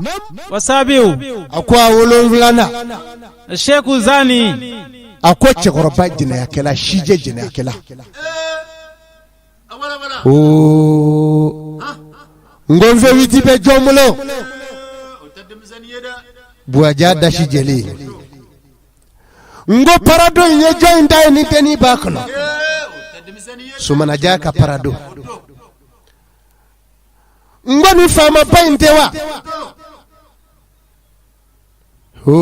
S2: wasabiu
S1: a ko a wolonfilanan
S2: sheku zani
S1: a ko cɛkɔrɔba jɛnɛyakɛla sijɛ jɛnɛyakɛla oo n ko V8 bɛ jɔn bolo buwaja dasi jɛlen n ko parado in ye jɔn in ta ye ni dennin b'a kɔnɔ somanaja ka parado n ko ni faamaba in tɛ wa ho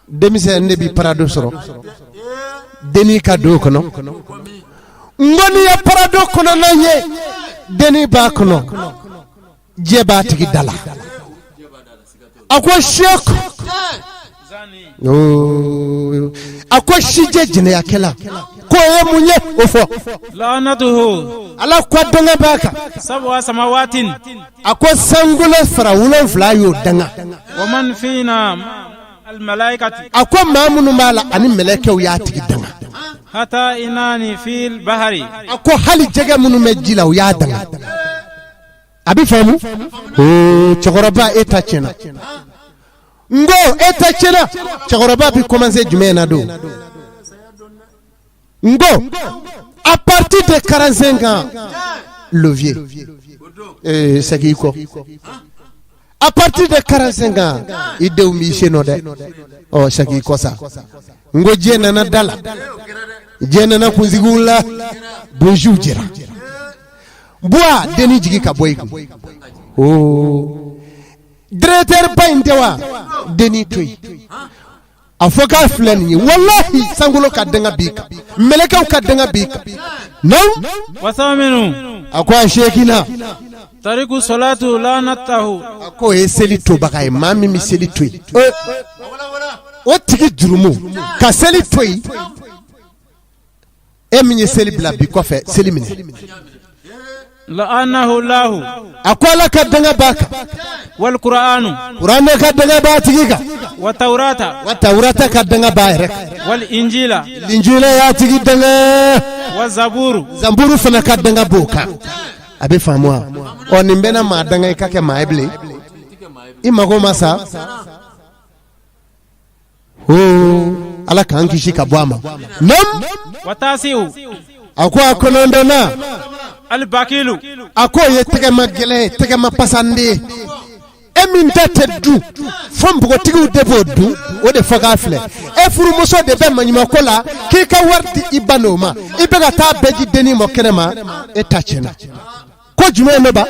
S1: denmisɛn de bi parado sɔrɔ dennin ka don o kɔnɔ n ko n'i ye parado kɔnɔna ye dennin b'a kɔnɔ jɛ b'a tigi da la a ko seku a ko sijɛ jɛnɛyakɛla k'o ye mun ye o fɔ
S2: laanatuhu
S1: ala ko danga b'a kan
S2: sab'a samawatin
S1: a ko sankolo fara wolonfila y'o danga
S2: wa man fina almalaikati
S1: a ko maa minnu b'a la ani mɛlɛkɛw y'a tigi danga
S2: hata inani fil bahari
S1: a ko hali jɛgɛ minnu bɛ ji la u y'a danga a bɛ faamu oo cɛkɔrɔba e ta tiɲɛna n ko e ta tiɲɛna cɛkɔrɔba bɛ commencer jumɛn na don n ko à partir de 45 ans le vieux ee segin i kɔ à partir de 45 ans i denw b'i sen nɔ dɛ ɔ segin i kɔ sa n ko diɲɛ nana da la diɲɛ nana kunsigiw la bonziw jɛra buwa dennin jigi ka bɔ i kun oo directeur ba in tɛ wa dennin to yen a fɔ k'a filɛ nin ye walahi sankolo ka danga b'i kan mɛlɛkɛw ka danga b'i kan naam
S2: wasaminu
S1: a ko a seeginna
S2: tariku salatu lanatahu
S1: a ko o ye seli tobaga ye maa min bɛ seli to yen o tigi jurumu ka seli to yen e min ye seli bila bi kɔfɛ seli minɛ
S2: la'anahu lahu
S1: a ko ala ka danga b'a kan
S2: wal qur'anu
S1: kuranɛ ka danga b'a tigi kan
S2: Wa tawrata.
S1: Wa tawurata ka danga b'a yɛrɛ kan.
S2: Wal injila.
S1: Linjila y'a tigi danga.
S2: Wa zaburu.
S1: Zanburu fana ka danga b'o kan. A bɛ faamu wa? Ɔ, nin bɛɛ na maa danga, i ka kɛ maa ye bilen, i mago ma sa. Oo, Ala k'an kisi ka bɔ a ma. Nam.
S2: Wa tasiu.
S1: A ko a kɔnɔntɔnna.
S2: Al bakilu.
S1: A ko o ye tɛgɛma gɛlɛn ye, tɛgɛma pasanden ye. E min ta tɛ dun, fo npogotigiw de b'o dun, o de fɔ k'a filɛ. E furumuso de bɛ maɲumanko la k'i ka wari di i ba n'o ma, i bɛ ka taa bɛɛ ji dennin ma kɛnɛ ma, e ta tiɲɛna. Ko jumɛn bɛ ba?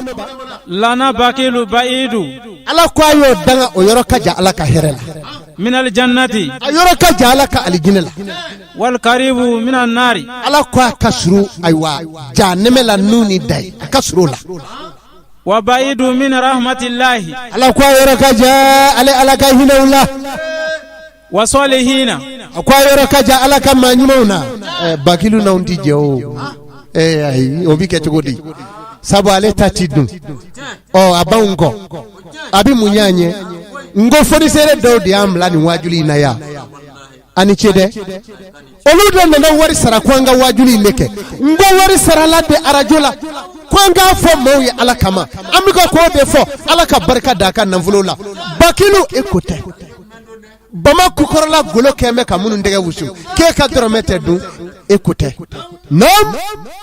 S2: Lana bakilu ba'idu.
S1: Ala ko a y'o danga, o yɔrɔ ka jan Ala ka hɛrɛ la.
S2: Min al jannati.
S1: A yɔrɔ ka jan Ala ka alijinɛ la.
S2: Wal karibu min an nari.
S1: Ala ko a ka surun, ayiwa, jahanɛmɛ la nun ni da ye, a ka surun o la.
S2: Wa ba'idu min rahmatillahi.
S1: Ala ko a yɔrɔ ka jan ale Ala ka hinɛw la.
S2: Wa salihina.
S1: A ko a yɔrɔ ka jan Ala ka maa ɲumanw na. Bakilu n'anw ti jɛ o. Ayi, o bɛ kɛ cogo di? Sabu ale ta ti dun. Ɔ, a b'anw kɔ, a bɛ mun ɲɛ an ye? N ko fonisere dɔw de y'an bila nin waajuli in na yan. A ni ce dɛ. Olu de nana wari sara ko an ka waajuli in de kɛ. N ko wari sarala de arajo la ko an k'a fɔ maaw ye Ala kama. An bɛ ka k'o de fɔ. Ala ka barika d'a ka nafolo la. Bakilu, e ko tɛ. Bama kukɔrɔla golo kɛn bɛ ka minnu tɛgɛ wusu, k'e ka dɔrɔmɛ tɛ dun, e ko tɛ. Naam.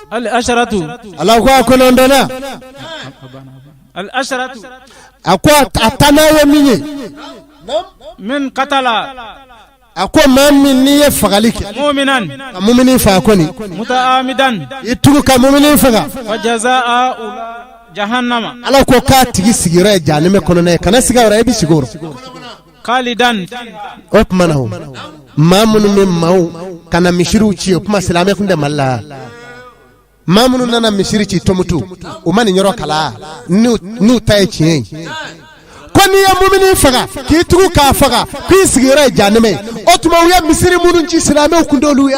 S2: Al asharatu.
S1: Ala ko a kɔnɔntɔnna.
S2: Al asharatu.
S1: A ko a tannan ye min ye.
S2: Min katala.
S1: A ko maa min n'i ye fagali kɛ.
S2: Muminan.
S1: Ka mumini faga kɔni.
S2: Mutaamidan.
S1: I tugu ka mumini faga.
S2: Fa jazaa jahannama.
S1: Ala ko k'a tigi sigiyɔrɔ ye jahanɛmɛ kɔnɔna ye. Kana siga o rɔ, e bɛ sigi o rɔ.
S2: Khalidan.
S1: O tuma na, o maa minnu bɛ maaw ka na misiriw ci, o tuma silamɛ tun tɛ Mali la. Maa minnu nana misiri ci Tɔmutu, u ma nin yɔrɔ kalan n'u ta ye tiɲɛ ye. Ko n'i ye mumini faga k'i tugu k'a faga, k'i sigiyɔrɔ ye jahanɛmɛ ye. O tuma u ye misiri minnu ci, silamɛw kun t'olu ye.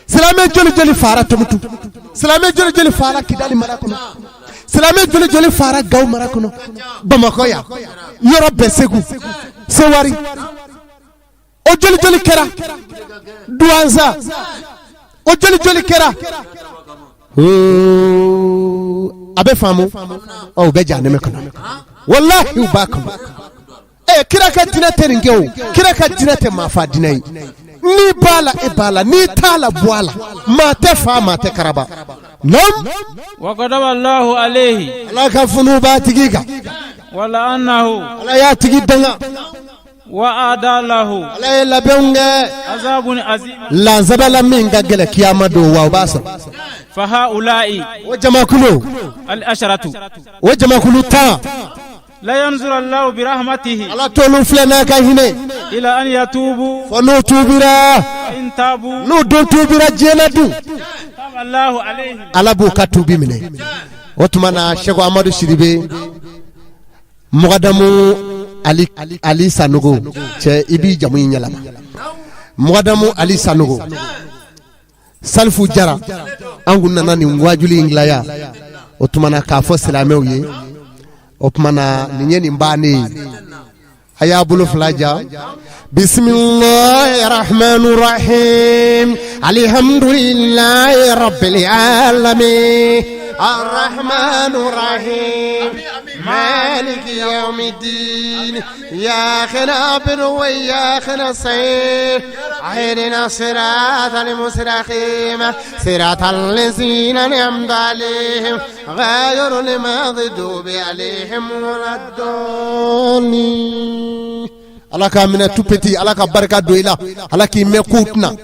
S1: Silamɛ joli joli faara Tɔmutu? Silamɛ joli joli faara Kidali mara kɔnɔ? Silamɛ joli joli faara Gawo mara kɔnɔ, Bamakɔ yan, yɔrɔ bɛɛ, Segu, Sewari, o joli joli kɛra Duwanza, o joli joli kɛra? A bɛ faamu. Ɔ, u bɛ jahanɛmɛ kɔnɔ, walahi, u b'a kɔnɔ. Ɛ, kira ka diinɛ tɛ nin kɛ o. Kira ka diinɛ tɛ maafa diinɛ ye. N'i b'a la, e b'a la, n'i t'a la, bɔ a la. Maa tɛ fa, maa tɛ karaba. Nam.
S2: Wa ghadaba Allahu alayhi.
S1: Ala ka funu b'a tigi kan.
S2: Wa la'anahu.
S1: Ala y'a tigi danga.
S2: Wa a'adda lahu.
S1: Ala ye labɛnw kɛ.
S2: Azabun azim.
S1: Lansaba la min ka gɛlɛn kiyama don, wa o b'a sɔrɔ.
S2: Fa haula'i.
S1: O jamakulu.
S2: Al asharatu.
S1: O jamakulu 10.
S2: La yanzuru Allahu bi rahmatihi.
S1: Ala t'olu filɛ n'a ka hinɛ.
S2: Ila an yatubu.
S1: Fo n'u tuubira.
S2: In tabu.
S1: N'u dun tuubira diɲɛ na dun.
S2: Taba Allahu alayhim.
S1: Ala b'u ka tuubi minɛ. O tuma na, Sɛku Amadu Sidibe, Mugadamu Ali, Ali Sanogo, cɛ, i b'i jamu in yɛlɛma. Mugadamu Ali Sanogo, Salifu Jara, an kun nana nin wajuli in dilan yan. O tuma na, k'a fɔ silamɛw ye, o tuma na, nin ye nin bannen ye. A y'a bolo fila ja. Bisimilahi rahmani rahim. Alihamdulilayi rabbil alamin. Arrahmani rahim. Maliki yawmiddin. Iyyaka na'budu wa iyyaka nasta'in. Ihdina siratal mustaqim. Siratal ladzina an'amta alayhim. Ghayril maghdubi alayhim waladdallin. Ala k'a minɛ tout petit. Ala ka barika don i la. Ala k'i mɛn kow kunna.